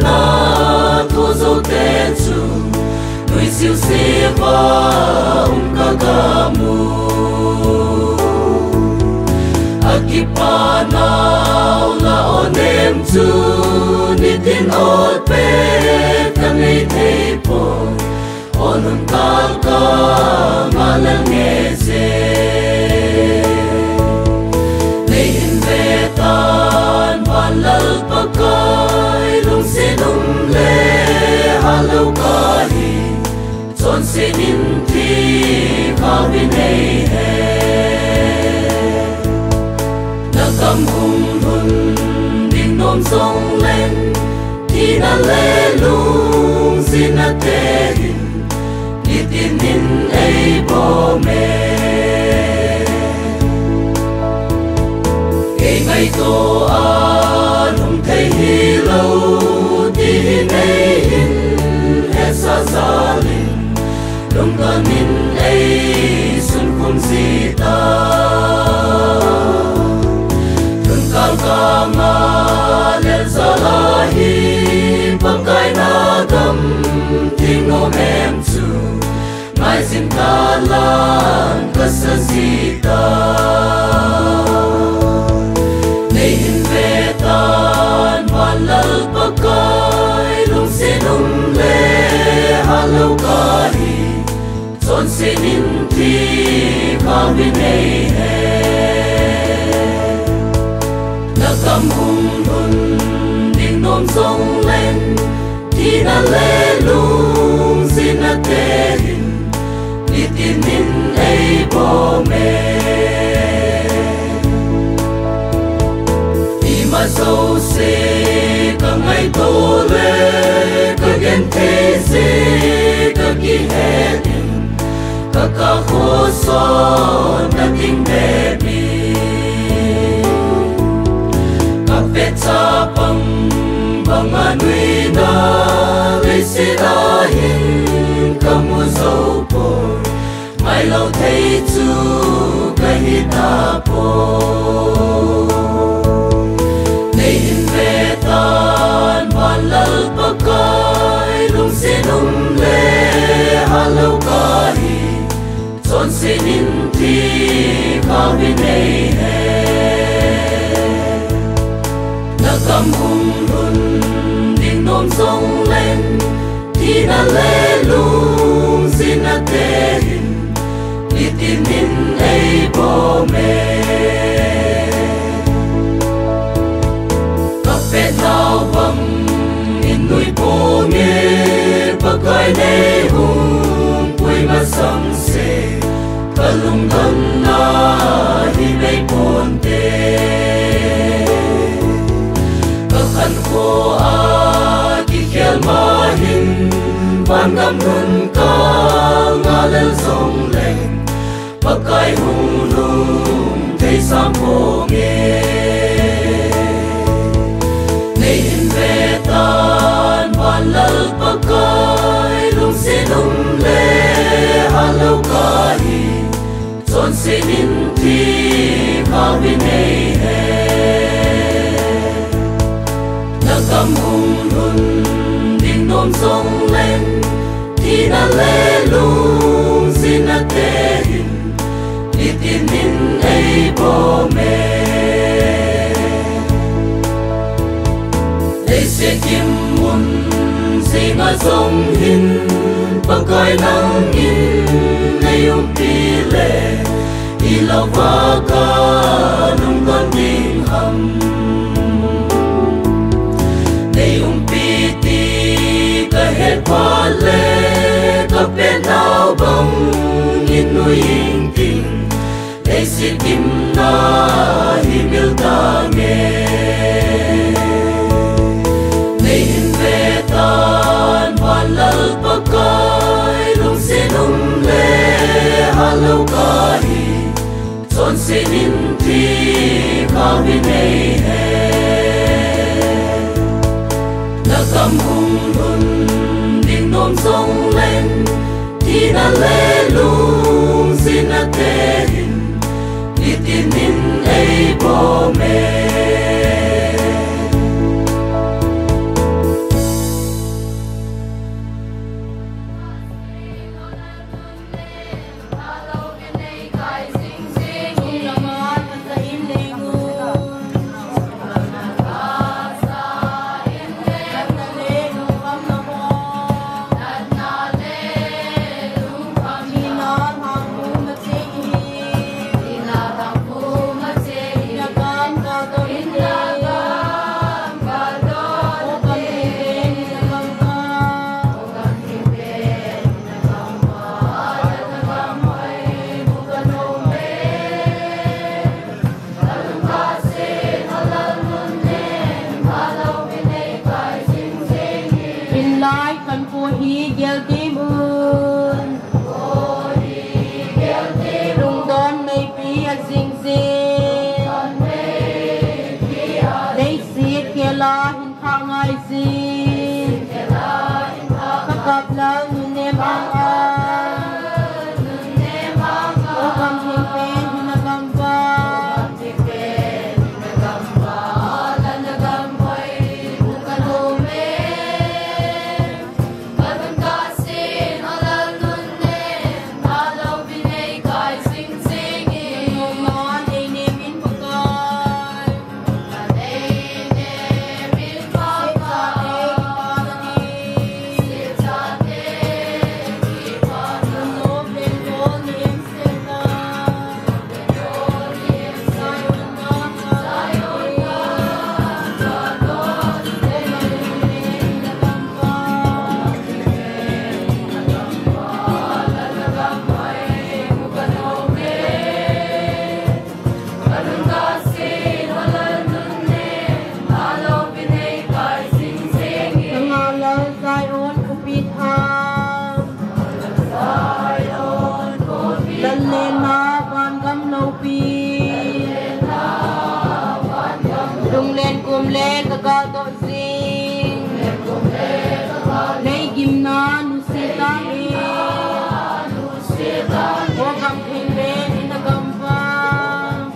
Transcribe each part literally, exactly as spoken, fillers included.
Na thu jote chu nuisiu siva um kagamu. Akipana u la onem chu nitin ot pet kanei thei poi. Ol hun kal kanga lal nge je. Nei hin ve tan van Lal Pakai, lungset um le halou kahi. Chonset in thi kha vi nei he. Na gam hung lhun ding nom jong leng, thina le lungsetna te hin nitin in ei bom e. Kei ngaito a lhung thei hilou ti hi nei hin hesa jal in, lungdon in ei sunkhum ji ta. Lungkal kanga lel jal a hi Pakai na gam theng nom em chu ngaijin kalan kasa ji ta. Nei hin ve tan van Lal Pakai, lungset um le halou kahi. Chonset in thi kha vi nei he. Na gam hung lhun ding nom jong leng, thina le lungsetna te hin nitin in ei bom e. Ima jouse ka ngaito le ka genthei je ka kihet in, ka kah khoh sot na ding bep in. Ka pet chapang banga nuina leiset a hin ka mu jou poi. Ngailou thei chu ka hi tapoi. Nei hin ve tan van Lal Pakai, lungset um le halou kahi. Chonset in thi kha vi nei he. Na gam hung lhun ding nom jong leng, thina le lungsetna te hin nitin in ei bom e. Ka pet nau bangin nui ponge, Pakai nei hung pui masang se, ka lungdonna hi bei ponte. Ka khankho a kikhel ma hin, van gam lhun kanga lel jong leng, Pakai hung lhung thei sam ponge. Nei hin ve tan van Lal Pakai, lungset um le halou kahi. Chonset in thi kha vi nei he. Na gam hung lhun ding nom jong leng, thina le lungsetna te hin nitin in ei bom e. Leiset gimmun jenga jong hin, Pakai nangin nei umpi le, ilouva ka lungdon ding ham. Nei umpi ti ka het phat le, ka pet nau bangin nui ing ting, leiset gimna hi mil tange. Nei hin ve tan van Lal Pakai, lungset um le halou kahi. Chonset in thi kha vi nei he. Na gam hung lhun ding nom jong leng, thina le lungsetna te hin nitin in ei bom e. Lunglen kumlen ka kal toh jing. Lei gimna nusia tang e. O gam thei pen in a gam vang.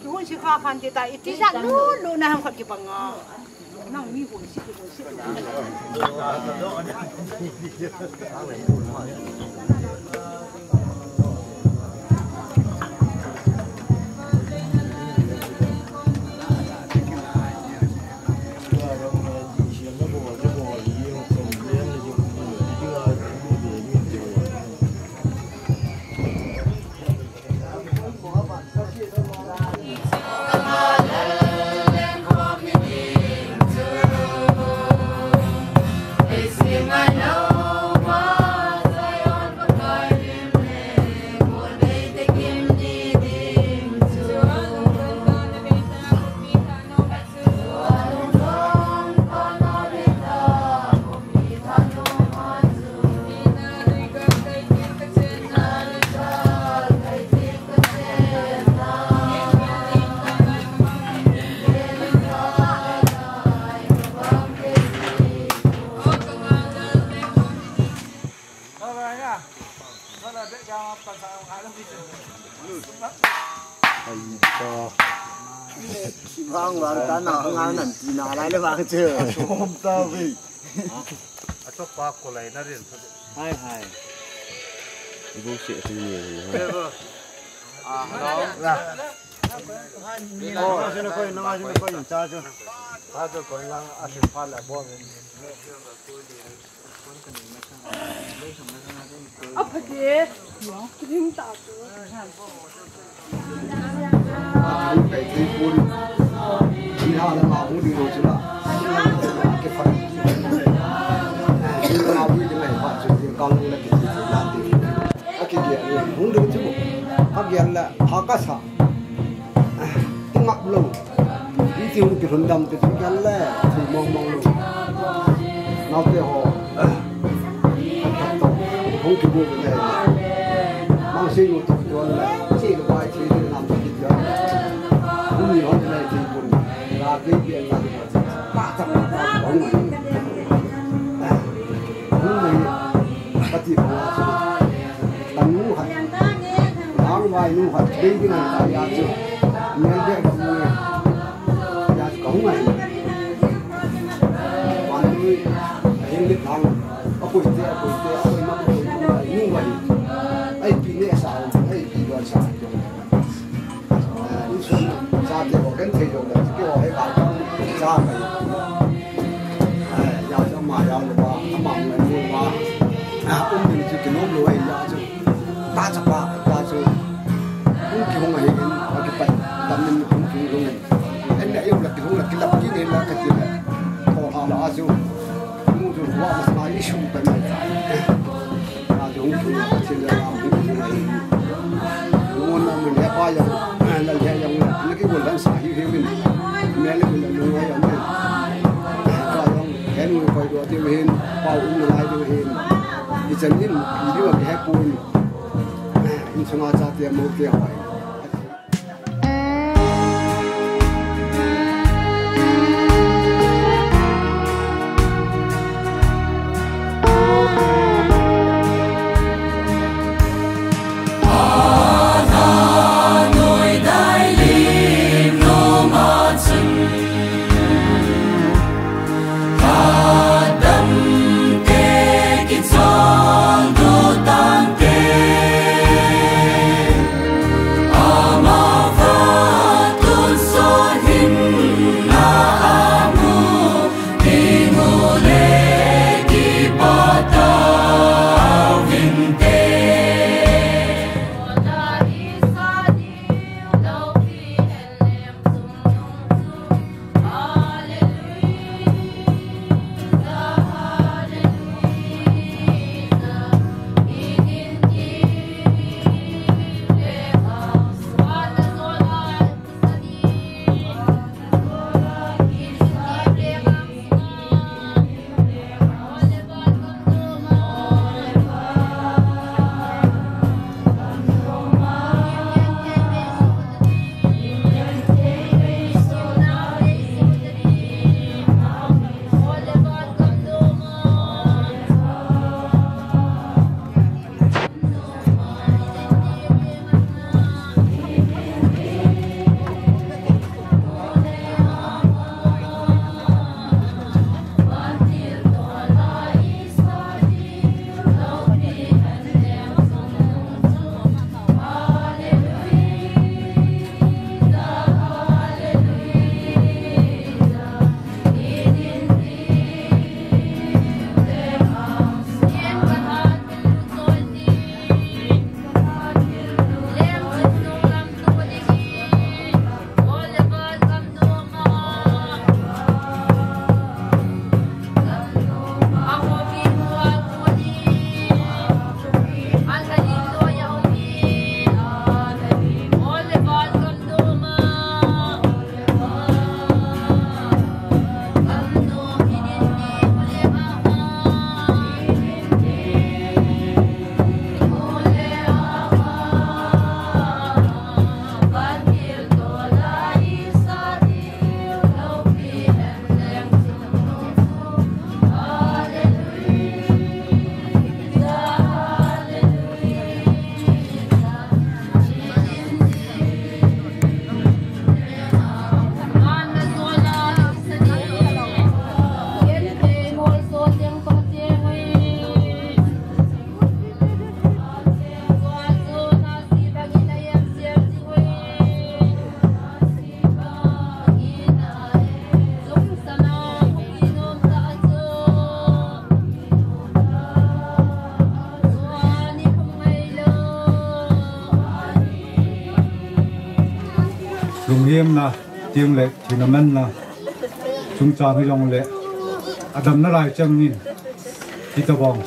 Kihon si kha khan ti ta, iti jat lu lu na ham khat kibang a. Nang mi hon si, hon si. Vang vang ta na, ngal nan ti na lai le vang che. Som ta ve. A chok pa ko lai na rin. Hai, hai. Ibu si tu ni. Ah, hello. Oh, sino ko, no, sino ko, yung cha, cha. Pa to ko lang, asin pa la, bo. A pha de. Ring ta ko. Akigel le, hung ding chu. Akigel le, ha ka sa. I ngap lou. Hiti hung kilhun dam te chu gel le, thu mong mong lou. Naote ho. Ki bu le. Mang sing lu tu don le. Si lu bai si lu nam ki don. Ni hon le ti bun. La ki bi la. Pa ta pa ta. Hung ni. Hung ni. Pati pa. Tanu ha. Ang vai nu ha. Ding ding ha ya chu. Mel be ba mu. Ya chu ka hung ai. Wan ni. Hing le thang. A koi te, a koi te, a koi ma, a koi ma, a koi ma, ai pi ne sa, ai pi don sa. Eh, in sun sa te ho ken thei don da, ke ho he ka sa mai. Eh, ya sa ma ya lo ba, a ma ma lo ba. A um ni chu ki nom lo ai ya chu. Ta cha pa, ta chu. Um ki hung ai in, a ki pa, tam ni hung ki hung ai. Ai ne yo la ki hung la ki la ki ne la ka ti la. Ko ha la a chu. Mu chu wa ma sa i shu pa mai. Ka jong chu ka thil le lam hi chu ngai. Mun na mun he pa jong, la le jong, na ki gon dan sa hi he win. Me le mun le mun ngai jong. Ka jong, he nu koi do ti hin, pa u lai ti hin. I chan in, i di wa he pun. In sunga cha ti mo ti hoi. Lunghemna, teng le thina manna, chungchang hijongle, adamna lai chang in, hitobang,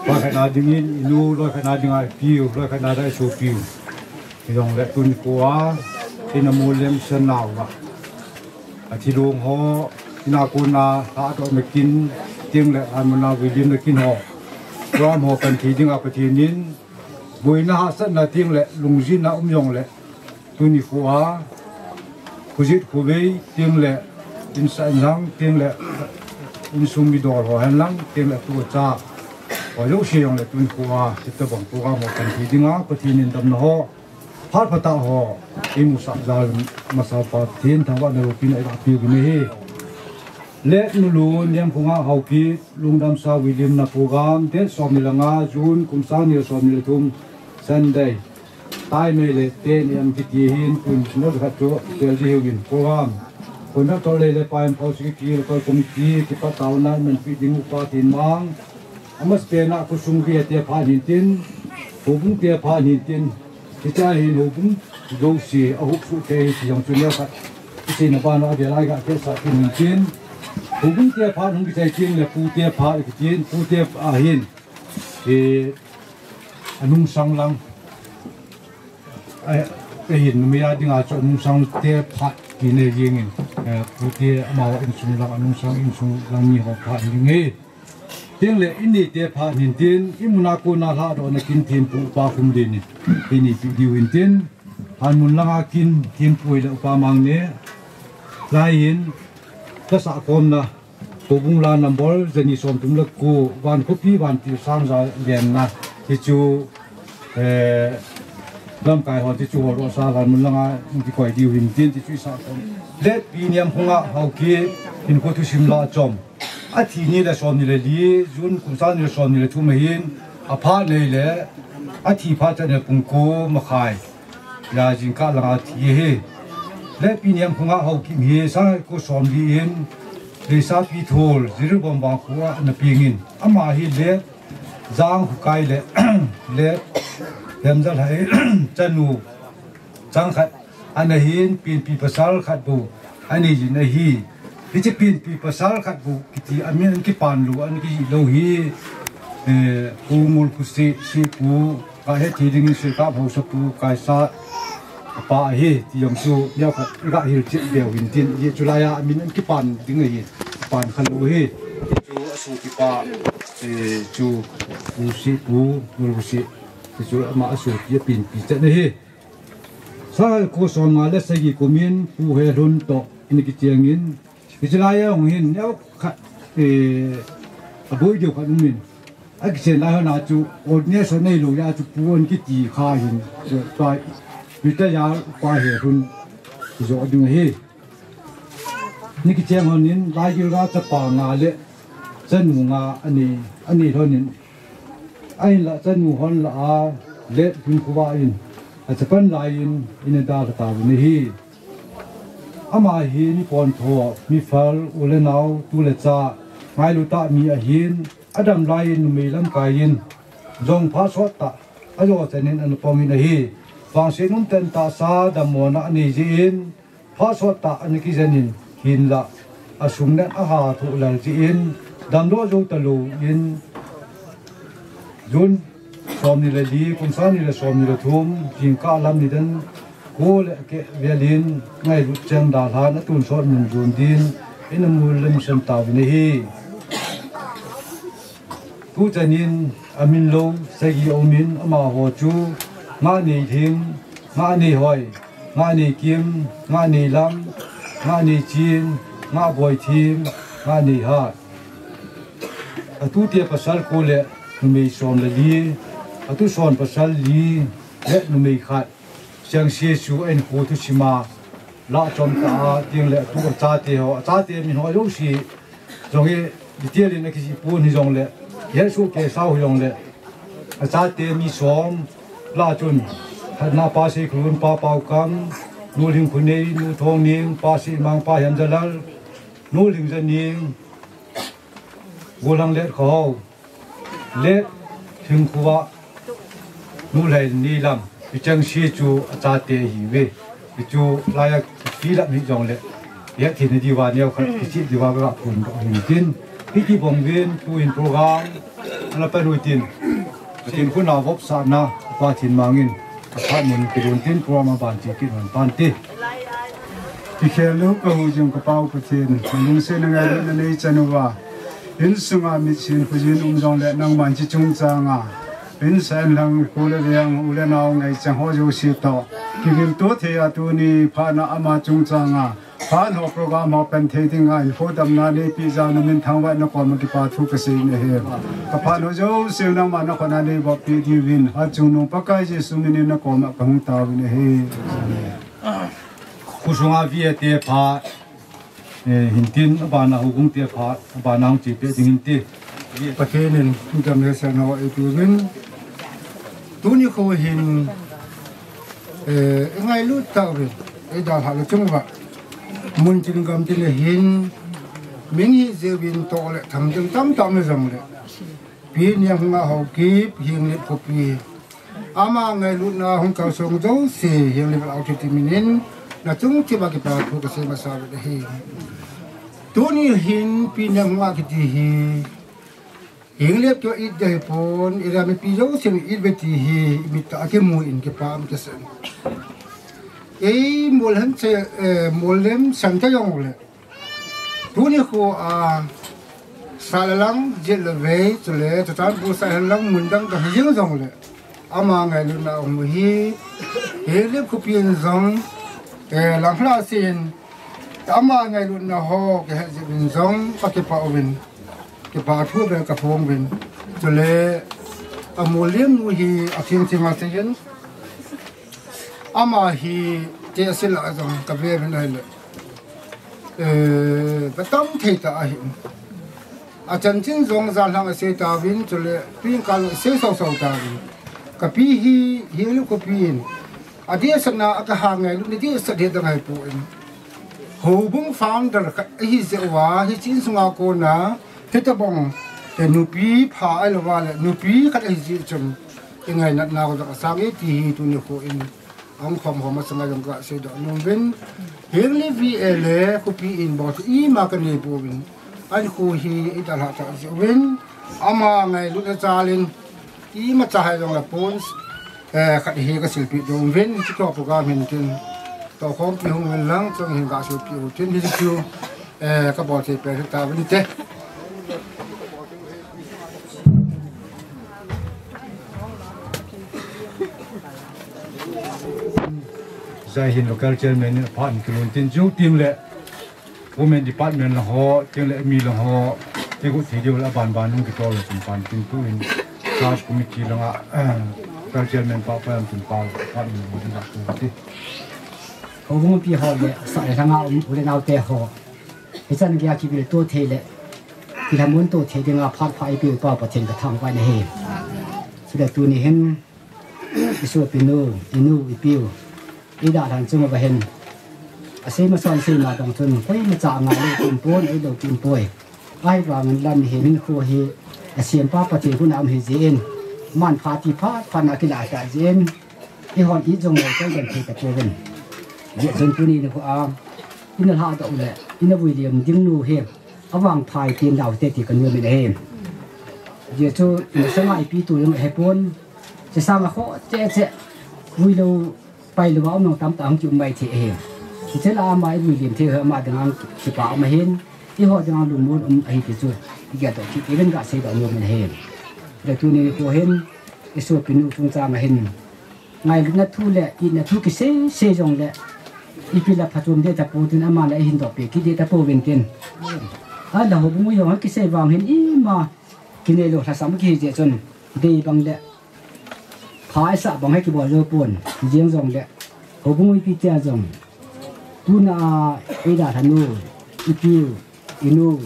loikhatna dingin, inu, loikhatna dinga ipiu, loikhatna dinga isopiu. Hijongle tuni khoa, ina mu lem sen nauva. Athilong ho, ina kona, lhahdohna kin, teng le, amuna William na kin ho. Program ho panpi dinga Pathen in boina hahsatna teng le lungjinna um jongle tuni khoa, khojit khovei teng le insah inlang teng le insung midol ho henlang teng le tucha ho jouse jongle tuni khoa hitabang program ho panpi dinga Pathen in damna ho phat phatah ho imusah jal masa Pathen thangvahna loupina eipeh uvin ahi. Le nulu Niamkhonga Haokip lungdamsa uilimna program date somni le nga June kum sang ni le somni le thum Sunday. Taimei le ten a.m. kiti hin tun sina khat chu tel ji hiuvin program. Conductor le le Paim Pausiki local committee kipataona manpi ding upa tin mang. Amas pena khosung via te pha hin tin, houbung te pha hin tin, kicha hin houbung jouse ahup suh te hi ti jong chu neo khat. Isi na bana avelai ga te sa tin hin tin. Houbung te pha hung kichai tin le pu te pha kitin, pu te a hin. E, anungsang lang. Ai, ahin numei a dinga chu anungsang te pha ti nei jingin. E, pu te amaho insung lang, anungsang insung lang ni ho pha ding e. Tin le ini te pha hin tin, imuna kona lhadohna kin thempu pa khum deni. Ini pi diu hin tin. Hanmun langa kin thempu le upa mang ne. Lai in, ka sa khomna. Houbung la number jani somthum le ko, van khopi van til sang ja genna. Ti chu, eh, lamkai ho ti chu ho ro sa Hanmun langa, ti koi diu hin tin, ti chu i sa khom. Le pi Niamkhonga Haokip, hinkho thusim la chom. Athi ni le somni le li, June kum sang ni le somni le thum ahin, apha nei le, athi phat chan le pung ko makhai. Ya jingkah langa thi ahi. Le pi Niamkhonga Haokip hi, sang ko somli in, le sa pi thol, Jiribam bang ko ana ping in. Ama hi le, jang hukai le, le, lemjal hai, chanu, chang khat, ana hin, pinpi pasal khat bu, ani jin ahi. Hiche pinpi pasal khat bu kiti amin an kipan lou, an kijih lou hi, eh, Pu Ngulkhusi, si pu, ka he thi ding in si ka phau sa pu, ka sa pa hi, ti jong chu, neo khat, ka hil chip beu hin tin, hi chu laiya amin an kipan ding ahi, pan khan lou hi, hi chu asu kipa, eh, chu, Pu si pu, Ngulkhusi, hi chu ama asu ki pinpi chan ahi. Sang ko somnga le sagi kumin, Pu Helhun to, ini kichengin, Hiche lai a hung hin, neo khat, eh, aboi diu khat um in. Akichen lai hon a chu, ordination nei lou ya chu pu an kiti kha hin, tua, retire pa Helhun, jo ding ahi. Ni kicheng hon in, lai gil ga chapa nga le, chanu nga ani, ani hon in. Ahinla chanu hon la a, le hinkho va in, achapan lai in, ina dalha tauvin ahi. Ama hi ni pontho, mi phal, u le nao, tu le cha, ngailu tah mi ahin, adam lai in numei lamkai in, jong pha sot tah, ajo chan in ana pong in ahi. Vangset umtah in tahsa, dammona anei jeh in, pha sot tah ana kijen in, hinla, asung nat aha thoh lal jeh in, damdoh jou talou in, June, somni le li, kum sang ni le somni le thum, jingkah lam nidan, ko le keh vel in, ngailut cheng dalhan, atonsot mun jon din, ina mul le musan tauvin ahi. Tuchan in, amin lou, sagi aum in, amaho chu, Nganeilhing, Nganeihoi, Ngahneikim, Ngahneilam, Ngahneichen, Ngahboithim, Ngahneihat. Atute pasal ko le numei som le li, atuson pasal li le numei khat. Chengse chu ahinkho thusim a, la chom tah a, teng le atu achate ho, achate min ho jouse, jong hi, detail in akijih pon hijongle, ihet soh kei sau hijongle, achate mi som, la chun, khatna Pa Seikholun, Pa Paokam, Nu Lhingkhonei, Nu Thongning, Pa Seimang, Pa Hemjalal, Nu Lhingjaning, Golhang Letkhohao, Letlhingkhova, Nu Lhainneilam, hichengse chu achate ahiuve. Hichu laiya kilam hijongle, ihet theina diuva neo khat kicheh diuva kaga phondoh ahin tin. Hiti bang uvin tuhin program ana pan u hitin. Pathen khut a vopsahna, Pathen mangin, aphat mun kilhon tin program aban che kit lhon tante. Kikhel lou kahu jong ka Pa u Pathen, nalungsetna ngailutna neichan uva. Insunga mitsin khojin um jongle nangman chi chungchanga, insan lang khu le veng u le nao ngaichang ho jouse toh kivil to thei a tuni phat na ama chungchanga phat ho program ho pan thei dinga in ho damna neipe jeh a na min thangvah na koma kipa thu kasei na ahi. Ka phat ho jouse nangma na khut a neiboh peh diuvin, a chungnung Pakai Jesu minin na koma kahung taovin ahi. Khosunga via te pha, eh, hintin abana houbung te pha, abana hung chepi ding inte. Pathen in damna sena eipeuvin. Tuni kho hin, eh, ingailut tauvin, eidalhah le chunguva. Mun tin gam tin le hin, min hijeh uvin toh le tham ding tamtah um jongle, Pi Nianghunga Haokip, Henglep khopi. Ama ngailutna hung kalsong jouse, Henglep Val Authority minin, na chung chiva kipa thu kasei masa uve ahi. Tuni hin Pi Nianghunga kiti hi, Henglep toh it ding ahipon, area mipi jousen it uve ti hi, imit a kimu in kipa um kasei. Ei, Molhem che, eh, Molhem san ta jongle. Tuni kho a, Salalang, Jetlovei, chule, Churachandpur side lang mun dang dang jeng jongle. Ama ngailutna um hi, Henglep khopi in jong, eh, Langkhat a sin, ama ngailutna ho, kihet jeh uvin jong, akipa uvin. Kipa thu beh kaphong uvin. Chule, a Molhem nu hi, atheng theng a seiyin. Ama hi, tehse lah a jong, kave uvin ahile. Eh, katam thei tah ahi. Achanchin jong jan lang asei tauvin, chule, twinkal asei sau sau tauvin. Kapi hi, Henglep khopi in. Adehsetna, akaha ngailutna dehset deh dang ahipon. Houbung founder khat ahi jeh uva, hiche insunga kona, hitobang, eh, nupi pha ahilouva le, nupi khat ahi jeh chun, ingainatna ho jong asang e ti hi tuni kho in, ahung khom ho masanga jong kasei doh nom uvin. Henglep V A le, khopi in bou chu ima kanei pouvin. Ahin kho hi eidalhah tah jeh uvin, ama ngailutna jal in, imacha hijong le pon, eh, khat hi kasilpeh nom uvin, hiche toh program hin tin, tohkhompi hung uvin lang, chong hin kasilpeh u tin, hiche chu, eh, kabol thei pen tauvin te. Jai Hind Local Chairman in aphat in kilhon tin, chuteng le Women Department lang ho, chuteng le mi lang ho, kigot thei diu le aban ban hung kitol le chun pan tin tuin, Church Committee langa, eh, Local Chairman pa, pa lam chun pa, pa min hung kitol ti. Houbung pi ho le, sah le lhanga um u le nao te ho. Hichan geiya kivil to thei le, kilhamon to thei dinga phat pha eipeu pa Pathen kathangvah in ahi. Chule tuni hin, isopinu, inu, ipiu, eidalhan chunguva hin, asei masa in seima bang chun, koimacha angailou pon, eilou pon poi. Ahivangin lam hi hinkho hi, asempa Pathen khut a um ahi jeh in, aman phat ti phat phat na kilah tah jeh in, eihon it jongle koi genthei tapouvin. Hijeh chun tuni nikho a, ina lhahdoh u le, ina vuiliam ding nu hi, avangphai tin lau hite ti kanom in ahi. Hijeh chun, ina sanga ipi tu jong ahipon, chesanga khoh cheh cheh, vuilou, pailou a um jong tamtah hung kium mai thei ahi. Hiche lah a ama ivuiliam thei u hi ama dinga kipa um ahin, eiho dinga lungmon um ahi ti chu, igeldoh kit uvin kaseidoh nom in ahi. Hile tuni nikho hin, isopinu chungchang a hin, ngailutna thu le, itna thu kisei sei jongle, ipi la phachom deh tapou tin, ama la eihin dohpeh kit deh tapouvin tin. Ahile houbung u jong kisei vang hin ima, kineilou lhasam kihi jeh chun, dei bang le, pha isah bang hi kibol jou pon, hijeng jongle, houbung u ipi tia jong, tuna a, eidalhanu, ipiu, inu,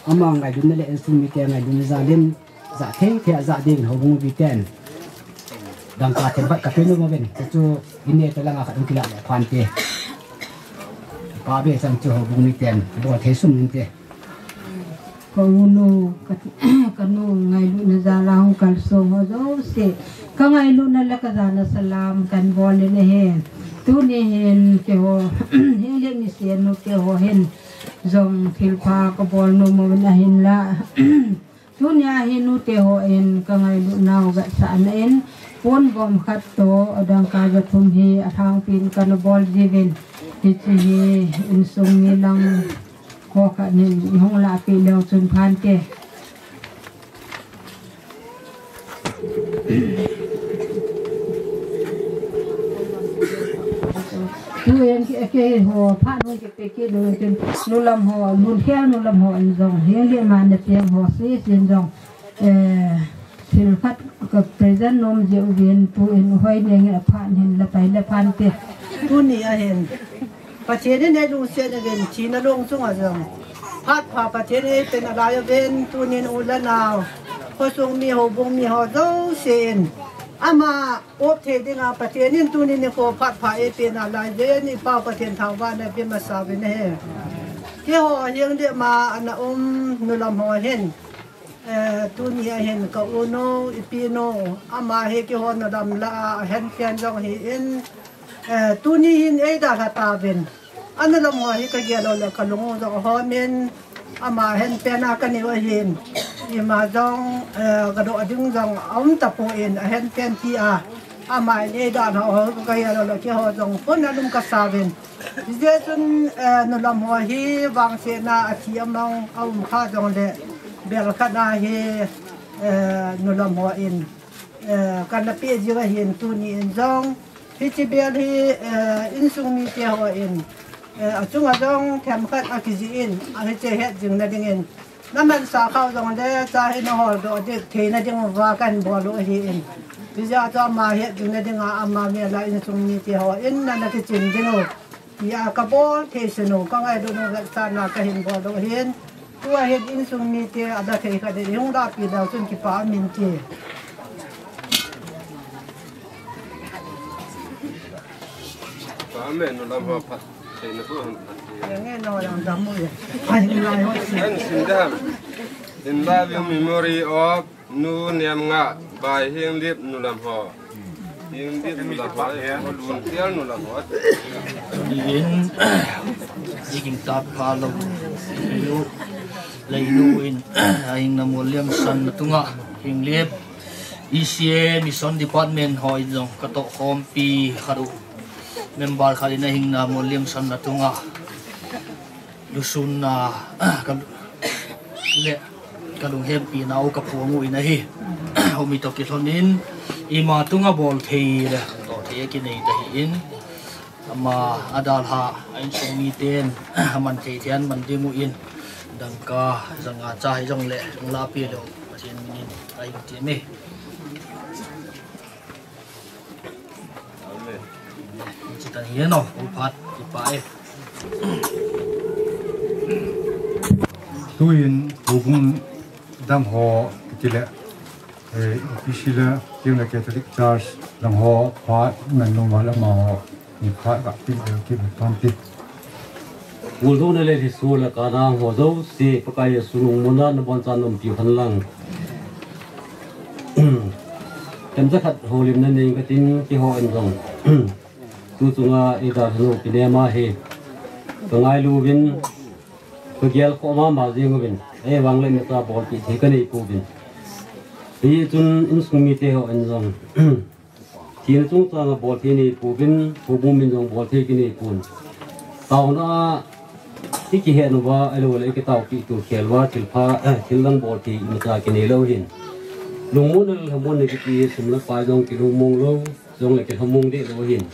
ama ngailutna le insung mite ngailutna jal in, jah thei thei a jah dingin houbung miten dangka themkhat kape nom uvin, chuchu ineh talanga khat hung kilah le phante. Pa be chan chu houbung miten bol thei sum inte. Ka unu, ka, kanu ngailutna jal a hung kalsong ho jouse, kangailutna le kajana salam kahin bol in ahi. Tuni hin keiho, Henglep nisenu keiho hin jong thilpha kabol nom uvin ahinla. Tunia hi nute hon kangailutnau vetsahna in, pon vom khat toh dangka jathum hi alhangpin kana bol jiuvin, hiche hi insung mi lang ho khat in ihung lahpeh leu chun phante. Tu en ke, ke ho phat nu ke pe ke nu ten nu lam ho, nu khel nu lam ho en jong, hiang le ma na piang ho si sin jong. Eh, thil khat ka present nom jeh uvin tu in hoi neng a phan hin la pai la phan te. Tuni a hin. Pathen in ei lungset uvin thina long chunga jong. Phat pha Pathen ei pe nalai uvin tunin u le nau. Khosung mi houbung mi ho jouse in. Ama op thei dinga Pathen in tuni nikho phat pha ei pe nalai uvin i Pau Pathen thangvahna pe masa uvin ahi. Keiho hiang le ma ana um nu lam ho hin. Eh, tuni a hin ka u nu, i pi nu, ama hi keiho nu lam lah a, a hen pen jong hi in, eh, tuni hin ei dalha tauvin. A nu lam ho hi ka gel lou le ka lung u jong hom in, ama hen pen a ka neo ahin. Ima jong, eh, ka doh ding jong a um tapon, a hen pen ti a. Ama in ei dalha ho ka gel lou le keiho jong pon a lum ka sa uvin. Hijeh chun, eh, nu lam ho hi vangsetna a thi a mang a um kha jong le bel khat a hi, eh, nu lam ho in, eh, kan na pe jiu ahin tuni in jong. Hiche bel hi, eh, insung mite ho in, eh, a chunga jong themkhat a kijih in, a hiche het jing na dingin. Na mansa khau jong le, cha hi na hol doh ding, theina ding uva kan bol u ahi in. Hijeh chun ama het ding na dinga, ama mel a insung mite ho in na na kichin ding u. Tia ka bol thei sin u, ka ngailut u vetsahna ka hin bol u ahin. Tua hin insung mite a da thei khat in hung lahpi leu chun kipa min ti. Amen. Nu lam ho phat. Nge no yang dam mo ye. Ai, ngai ho si. An sin dam. In loving memory of Nu Niam Nga by Hiang Lip nu lam ho. Hiang Lip nu lam ho. Lun Tial nu lam ho. In, jiking tat pha lo. Lu, lei lu in, a hing na mo liam san na tunga. Hiang Lip. E C A Mission Department ho in jong ka toh khompi khat u. Member khat in a hing na mo liam san na tunga. Lusun na, ka, le, ka lunghempi na u ka phuang u in ahi. Humi toh kilhon in, ima tunga bol thei le, toh thei a kinei ta hi in. Ama a dalha, a insung miten, a man thei thei a man ding u in. Dangka, zanga cha hi jong le, jong la pi lo, Pathen min in, a in ti me. Amen. Chitan hi no, u phat, i pa e. Tuin, houbung dang ho, kiti le, eh, E P C le, Tiang le Catholic Church, dang ho, phat, ngan nung wala ma ho, ni phat, ka pin le, ki phan ti. Ngul do na le, li su le, ka na ho, do, si, Pakai, su nung, mo na, na bon, sa, nom, piu, han lang. Tem sa khat, ho, lim, na, ning, ka, tin, ki, ho, en, dong. Tu, tunga, i, da, no, ki, ne, ma, he. Ka, ngai, lu, vin. Ka gel kho mama jing uvin. Ahivang le mi ta bol kit thei ka nei pouvin. Hichun insung mite ho in jong. Thina chungchang a bol thei nei pouvin, houbung min jong bol thei kinei pon. Taona a i kihet uva, ahilou le i kitaopi tu khel uva, thil pha, eh, thil dang bol thei imacha kinei lou hin. Lungmonna le lhamonna kiti sum le pai jong kilungmong lou. Jong le kilhamong deh lou hin.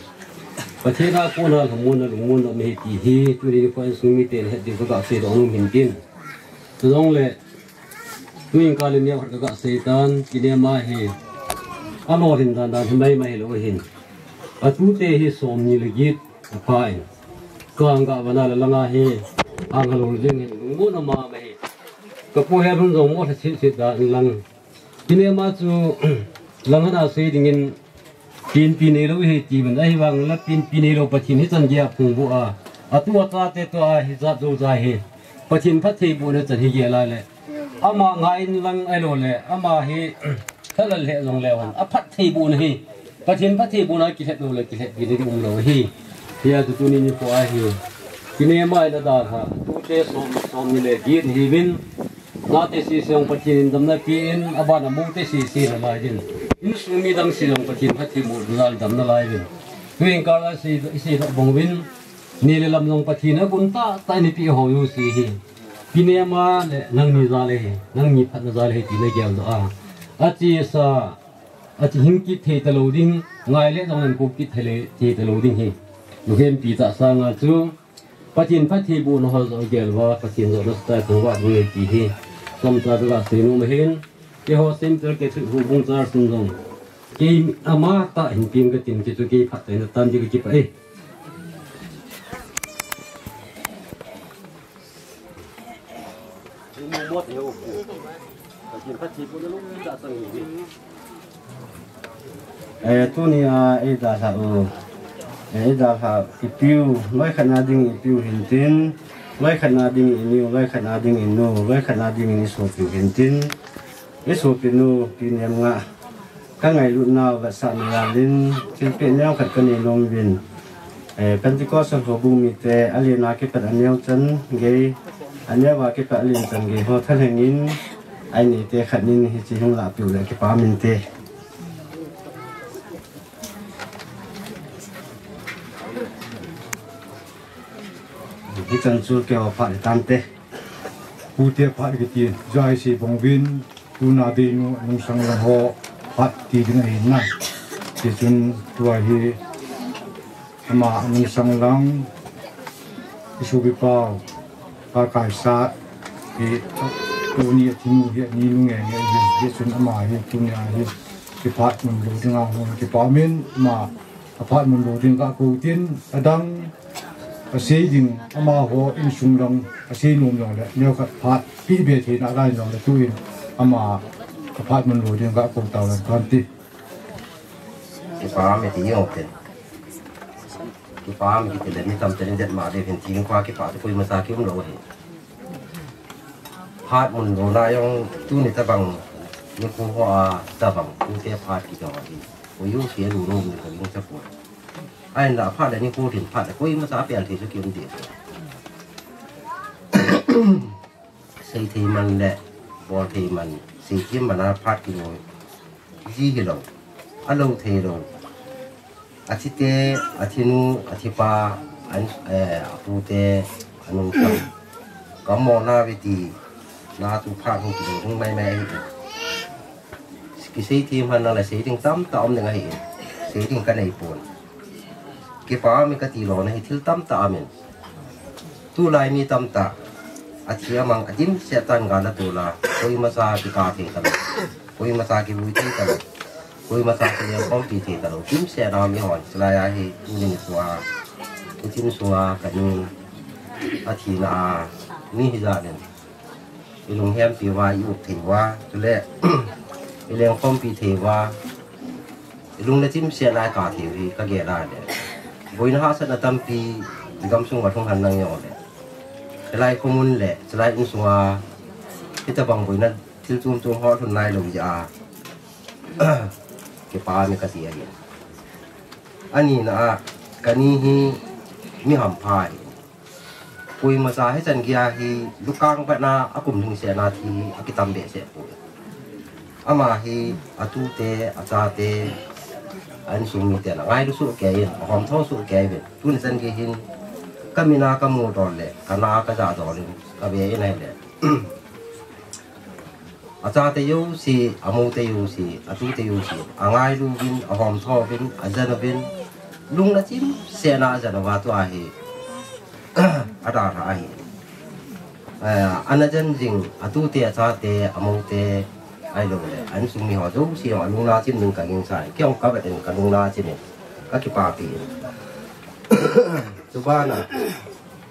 Pathen a kona lhamonna lungmonna um ahi ti hi, tuni nikho insung miten het diu ka gasei doh nom hin tin. Jong le, tuin ka le neo khat ka gasei tan, kinem ahi. Alolhin dan dan hi maimai lou hin. Atute hi somni le get, apha in. Ka ang gavana le langa hi, ang halou jeng hin, lungmonna mama hi. Ka pu he lhun jong mo lha sit sit dan lang. Kinem a chu, lang ana sei dingin, Pinpi neilou hi tiuvin, ahivang la pinpi neilou Pathen hi chan geiya phungvuh a. Atu achate toh a hijat jou jai hi. Pathen phattheibohna chan hi gel a le. Ama ngaiyin lang ahilou le, ama hi thalal lheh jongleu hen. Aphattheibohna hi. Pathen phattheibohna kilhet lou le, kilhetpi ding umlou hi. Hia chu tuni nikho ahi. Kinem a in adalha. Tute som, somni le get hiuvin. Nate sese jong Pathen in damna pen, abana mote sese nalai din. Insung mi dang sese jong Pathen phattheiboh nalai damna lai din. Tuin kal a sei, sei doh bang uvin. Ni le lam jong Pathen agun tahtah in eipeh ho jouse hi. Kinem a le nangni jal ahi, nangni phatna jal ahi ti nagel doh a. Achesa, achi hing kit thei talou ding, ngai le jong nan kop kit thei le, thei talou ding hi. Lukhem pi ta sanga chu Pathen phattheibohna ho jong gel uva, Pathen jong nasatah a thangvah ding ahi ti hi chomcha bep a seinom ahin, keiho Saint Peter Catholic Houbung Church in jong kei ama tah hin peng katin, kei chu kei phatchaina tan ding kakipah e. Eh, tunia eidalhah u, eh, eidalhah ipiu, loikhatna ding ipiu hintin, loikhatna ding iniu, loikhatna ding inu, loikhatna ding isopiu hintin, isopinu, Pi Nemngah, kangailutnau vetsahna jalin, thilpeh neokhat kanei nom uvin. Eh, Pentecostal houbung mite, alen a kipat aneo chan gei, aneo a kipat alen chan gei ho thalhengin, ainei te khat nin hiche hung lahpeh u le kipa um inte. Hichan chu keiho phat hitante. Pute phat kiti, J I C bang uvin, tuna deinu, nungsang lang ho, phat ti ding ahi na. Tichun tua hi, ama nungsang lang, isopipa u, Pakaisat, hi, tuni athinu hi, ani nu ngenge hi, hichun ama hi, tunia hi, kiphat mun lou dinga hung kipa umin, ama, aphat mun lou ding kakou tin, adang, asei ding, amaho insung lang, asei nom jongle, neokhat phat, pehbe theina lai jongle, tuin, ama, aphat mun lou ding kakou tauhen kati. Kipa ume ti jong pen. Kipa ume kiti le, mi tamtah in det ma ding hin ti, koima kipa te, koima cha kium lou ahi. Phat mun louna jong tuni tabang, nikho hoa tabang, tute phat kiti jong ahi. Koi jouse alung nom ding kagingcha poi. Ahinla phat le nikho hin phat le koima cha apel thei chu kium ding. Seithei man le, bolthei man, seithem man a phat kilou ji hilou, alou theilou. Athite, athinu, athipa, an, eh, apute, anungsang, kamona ve tina chu phat hung kilou ding maimai ahi. Kiseithem henlang le sei ding tamtah um ding ahi. Sei ding kanei pon. Kipa ume kati lona hi thil tamtah aumin. Tulai mi tamtah, athi amang adimset tan gal a tol a, koima cha kikah thei talou, koima cha kivui thei talou, koima cha kilengkhompi thei talou, dimset a um ihon, chulai a hi tuni nikho a, ichim sunga kani, athina a, mi hijat in, ilunghempi uva, i-up thei uva, chule, ilengkhompi thei uva, ilung le chimset lai kah thei u hi kagel a le. Boina hahsatna tampi igamsung uva lhung henlang jongle, hilai khomun le chulai insunga hitobang boina thil chom chom ho lhun nailou jeh a kipa ume kati ahi. Anina a, kani hi mi hampha ahi. Koima cha hichan geiya hi lungkang betna a kum lhingsetna thi hi akitam behseh poi. Ama hi atute, achate, a insung miten angailu sohkei in, ahomtho sohkei uvin. Tuni chan gei hin kamin a kamudol le kana kajah dol in kave in ahile, achate jouse, amoute jouse, atute jouse, angailu uvin, ahomtho uvin, ajen uvin, lungna chimsetna ajen uva tua hi adalhah ahi. Eh, ana jen jing atute, achate, amoute, ahiloule a insung miho jouse jong alungna chim ding kagingchan, kei jong kavet in kalungna chim in, kakipapi in. Chubana,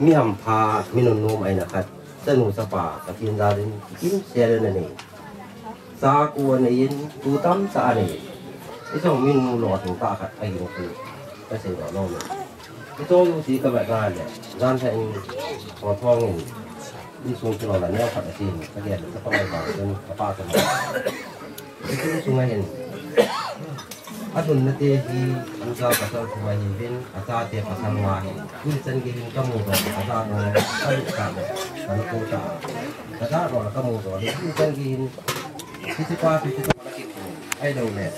mi hampha, mi nunnom ahina khat, chanu chapa, Pathen jalin, kimsel in anei. Cha ko anei in, tu tamtah anei. Hicheng min lolhing tah khat ahin, kasei lolou in. Hiche jouse kavet na le, janhi in, hothong in, insung kilolna neo khat ahin, kagel le chapang vang chun, kapa chun. Insung sunga hin, alhunna te hi, tucha pasal thu ahiuvin, achate pasal nga ahi. Tuni chan gei hin kamudoh, kajah doh, kalut tah le, kalut tah. Kajah doh le kamudoh le, tuni chan gei hin, hichepa chu, hichepa Ahilouleh,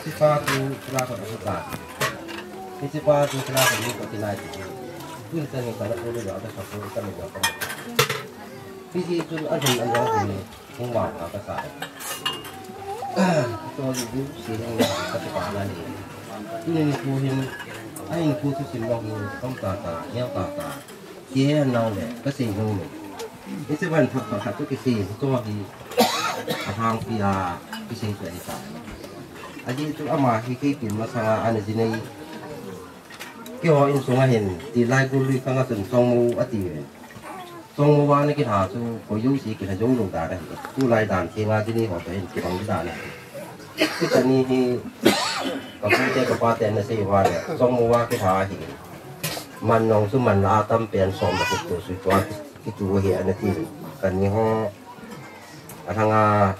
hichepa chu thilha khat ahi tai. Hichepa chu thilha khat ahi tai ti. Tun chan in kana pu le adah khat pu kana pu. Hiche chun alhun anjong hi hung vang kha kasai. Cho ji du si hung vang kha ti pa na ni. Tuni nikho hin, a hinkho thusim jong hi, tam tah tah, neo tah tah. Kei nang le, kasei jong le. Hiche ban phat phat khat chu kisei, hiche hi, alhangpi a, kisei chu ahi tai. Ajeh chu ama hi kei pin masanga ana jinei. Keiho insunga hin, tilai gul lui khanga chun Chongmo ati ve. Chongmo a ana kilha chu, koi jouse kilha jou lou dan ahi. Tulai dan thenga jinei ho toh hin kibang dan ahi. Hiche kani hi, kapu te kapa te ana sei uva le, Chongmo a kilha ahi. Man jong chu man la tam pen som le gup tu sui tua kitu hi ana ti. Kani ho, alhanga,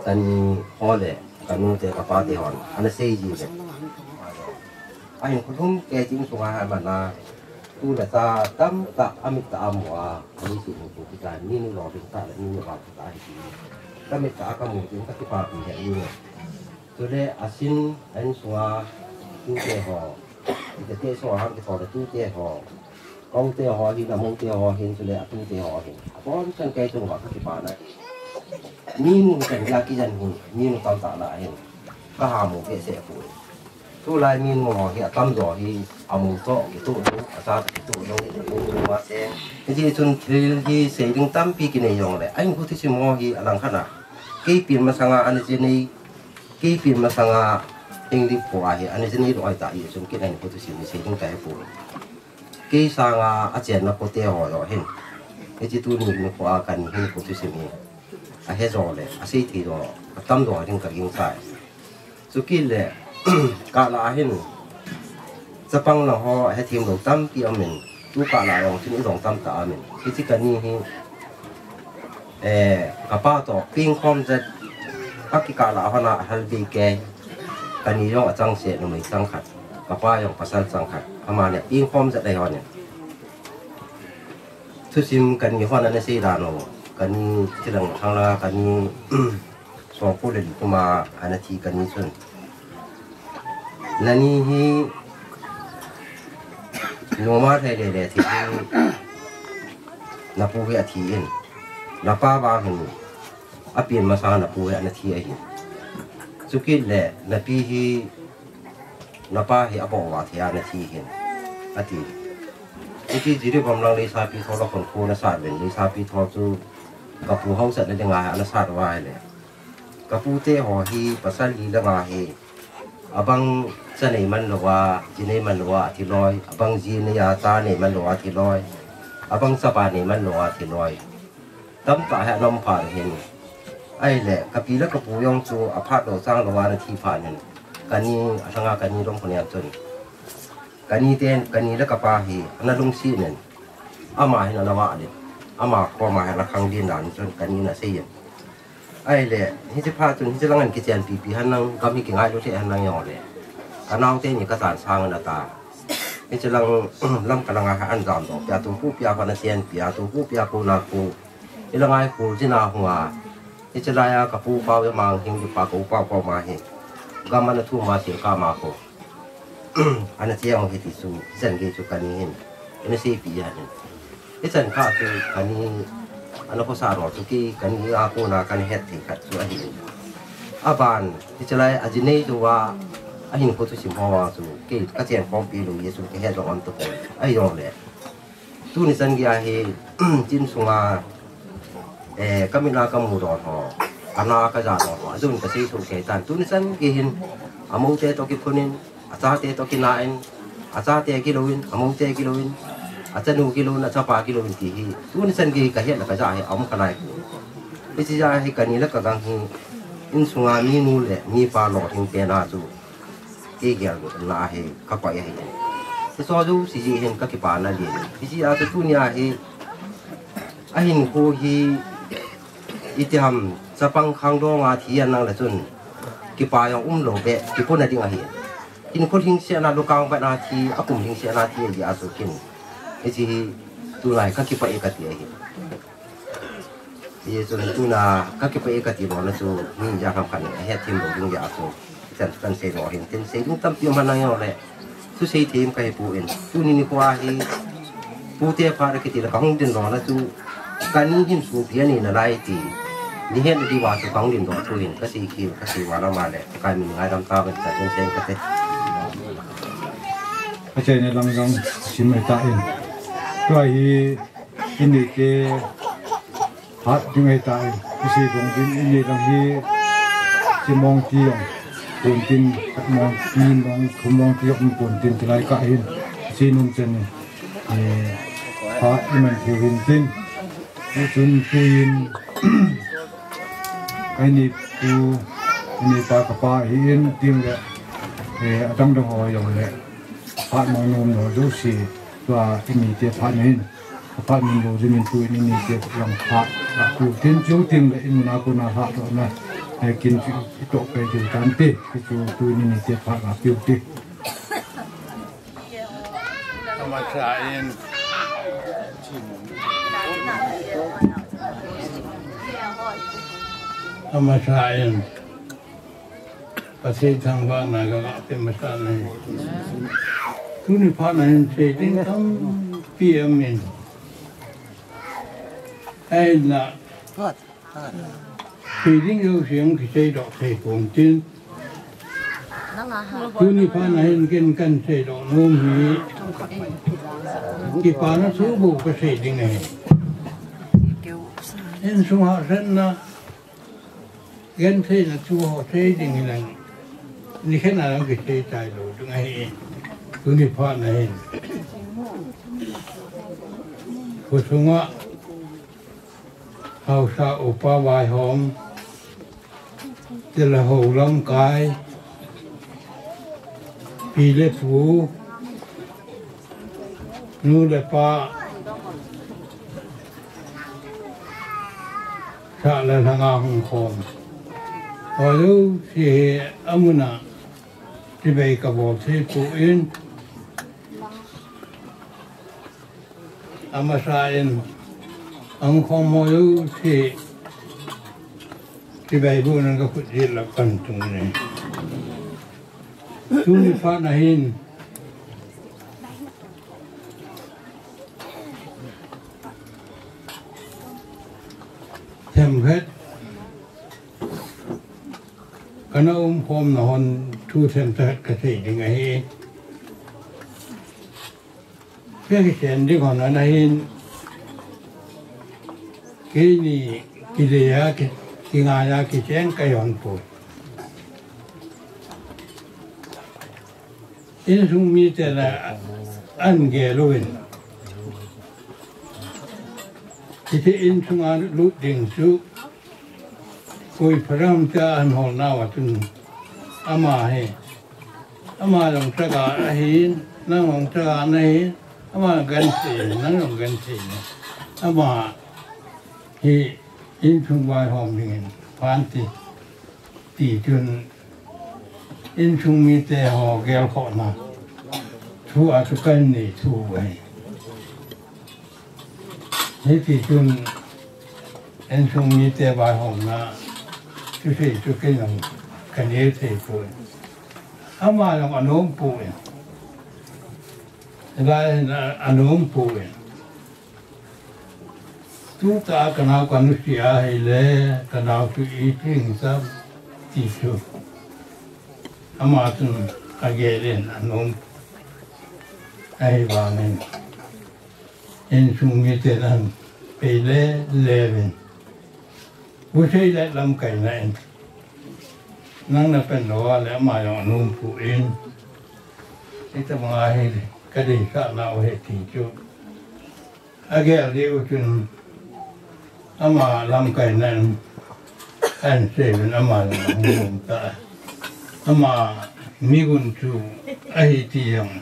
kani ho le, kanu te kapa te hon ana sei ji le. Ahin khutum kei ching sunga ha man la, tu le cha tam tah amit tah amu a, ani si mu tu kita ni nu lo ding ta le ni nu ba ta hi ti. Ka mit tah ka mu tin ka kipapi he ni. Chule asin, ahin sunga, tute ho, tute so hang kito le tute ho. Koute ho hin, amoute ho hin, chule atute ho hin. Abonchan kei chunga ka kipana. Minu chan la kijan hin, minu tam tah la hin. Ka ha mu behseh poi. Tulai minu ho hi atamjo hi, amu toh kitoh lou, acha toh kitoh lou, amu ma se. Hijeh chun thil hi sei ding tampi kinei jongle, ahinkho thusim ho hi alangkhat a. Kei pin masanga ana jinei, kei pin masanga English po a hi ana jinei lou ahi ta, hijeh chun kei ahinkho thusim hi sei ding kahe poi. Kei sanga achenna pote ho jong hin. Hiche tuni nikho a kani hinkho thusim hi ahe jo le, asei thei jo, atamjo ding ka ginchat. Chukit le, kah lah a hin, chapang lang ho, hethem lou tampi aumin, tu kah lah jong chun ijong tamtah aumin. Hiche kani hi, eh, kapa toh, pengkhom jat, akikah lah hon a, halbe kei, kani jong achangseh, numei changkhat, kapa jong pasal changkhat, amani pengkhom jat ahi hon in. Thusim kani hon ana sei dan u, kani chilang hang la kani songkho le li kuma ana thi kani chun. Nani hi noma thei le le thi hi napu hi athi in. Napa vang hin apin masa napu hi ana thi ahi. Chukit le napi hi napa hi aboh uva thei a nathi hin, ati. Hiti Jiribam lang leisapi tho la khon khu nasat uvin, leisapi tho chu kapu haosatna dinga hi ana sat uva ahile. Kapu te ho hi pasal li le nga hi, abang cha nei man louva, ji nei man louva athi loi, abang ji nei a cha nei man louva athi loi, abang chapa nei man louva athi loi. Tamtah hi ana um phat hin. Ahile, kapi le kapu jong chu aphat lou chang louva ana thi phat hin. Kani, alhanga kani lom khon jeng chun. Kani ten, kani le kapa hi, ana lungset in. Ama hin ana vah le. Ama koma hi ana khang din dan chun, kani ana sei in. Ahile, hiche phat chun, hiche lang an kichenpi pi hen lang, gam hi kingailu lheh hen lang jong le. Kanao teni kachan sang in ata. Hiche lang, Lamka langa hi ana jamdoh pia, tupu pia, ana chenpi a, tupu pia, kona ko. Hilanga hi kho jin a hung a. Hiche laiya kapu Pau Emang Hing le pa ko Pau Pau ma hi. Gam ana thum a Silkam a ko. Ana che hung hi ti chu, hichan gei chu kani hin. Ana seipi ahin. Hichan kah chu kani ana khosa ro chu kei kani a kona kana het thei khat chu ahi. Aban, hiche lai a ji nei chu a, ahinkho thusim ho a chu, kei kachen khompi lou jeh chun kahet jong um tapoi. Ahijongle. Tuni chan gei a hi, chin sunga, eh, kamit a kamu don ho, ana kaja don ho, ajeh in kasei soh kei tan. Tuni chan gei hin, amoute toh kikhun in, achate toh kina in, achate kilou in, amoute kilou in, achanu kilou in, achapa kilou in ti hi. Tuni chan gei kahet le kaja hi, aum kha naipoi. Hiche jeh a hi kani le kagang hi, insunga minu le mipa lolhing pen a chu. Kei gel na hi, kapoi ahi. Hiche jouse jeh hin kakipana le. Hiche a chu tunia hi, ahinkho hi, itiham, chapang khangdong a thi a nang le chun, kipa jong umlou beh, kipuna ding ahi. Hinkho lhingsetna lukang bana thi, akum lhingsetna thi ahi a chu kin. Hiche hi, tulai kakipoi kati ahi. Hijeh chun tuna kakipoi kati lona chu mi ijat ham khat in ahet them lou ding jeh a chu. Chan chu kahin sei lou hin tin sei ding tampi um hen lang jongle. Thusei them kahi poi. Tuni nikho a hi pute phat akiti le kahung din lona chu kani hin sopi anei nalai ti. Nihen diu a chu kahung lim doh thu hin kasei kit, kasei val ama le, Pakai min ngaidam tauvin, ka chun chen kate. Achaina lang jong sim ahitan. Tua hi inite phat ding ahitan. Kisei bang ding ini lang hi chimong ti jong. Pon tin, khat mong, ni mong, thum mong ti jong pon tin, chulai kah hin. Chinum chen ni. Eh, phat iman thei uvin tin. Hichun tuin, kaini pu, kaini pa kapa hi in ting le, eh, adang dang ho jong le, phat mang nom lo jouse, tua inite phat na hin, phat mang lo jing in tuin inite lang phat, a tu tin chu ting le, in na ku na phat to na, eh, kin chu i to pe ju tan te, chu tuin inite phat na piu te. Amasa in. Amasa in. Pathen thangvahna kaga pe masa in. Tuni phat na hin sei ding tampi aum in. Ahinla. Sei ding jouse kisei doh thei pon tin. Tuni phat na hin ken kasei doh nom hi. Kipana thu bou kasei ding ahi. Insung hahsatna, gentheina thu ho sei ding hilang. Nikhat na lang kisei chai lou ding ahi. Tuni phat na hin. Khosunga Haosa upa vaihom, chule hou lamkai, pi le pu, nu le pa, sah le lhanga hung khom. Ho jouse hi amun a chibai kabol thei poi. Amasa in, ahung khom ho jouse, chibai boh nan kakhut jil a kahin tung e. Tuni phat na hin, themkhat, kana umkhomna hon thu themkhat kasei ding ahi. Kei kichen ding hon ana hin, keini kile a, ki, kingai a kichen kahi hon poi. Insung mite la ahin gel uvin. Hiche insunga lut ding chu koi pharam cha ahin hol nauva chun ama hi. Ama jong chaga ahin, nang jong chaga nahin, ama genthei, nang jong genthei na. Ama hi insung vaihom dingin phan ti, ti chun insung mite ho gelkhohna thu a chu kahin nei thu ahi. Hiti chun insung mite vaihomna thusei chu kei jong kanei thei poi. Ama jong anom poi. Hilai hin a, anom poi. Tuta kanao kanusia ahile, kanao chu iti hing sam ti chu. Ama chun agel in anom. Ahivangin insung miten ahin pei le le uvin. Busei le lamkaina in. Nang napan lou a le ama jong anom poi. Hitabang ahi kadeisah nau ahi ti chu. Agel diu chun ama lamkaina in ahin sei uvin ama jong anom ta. Ama migun chu ahi ti jong.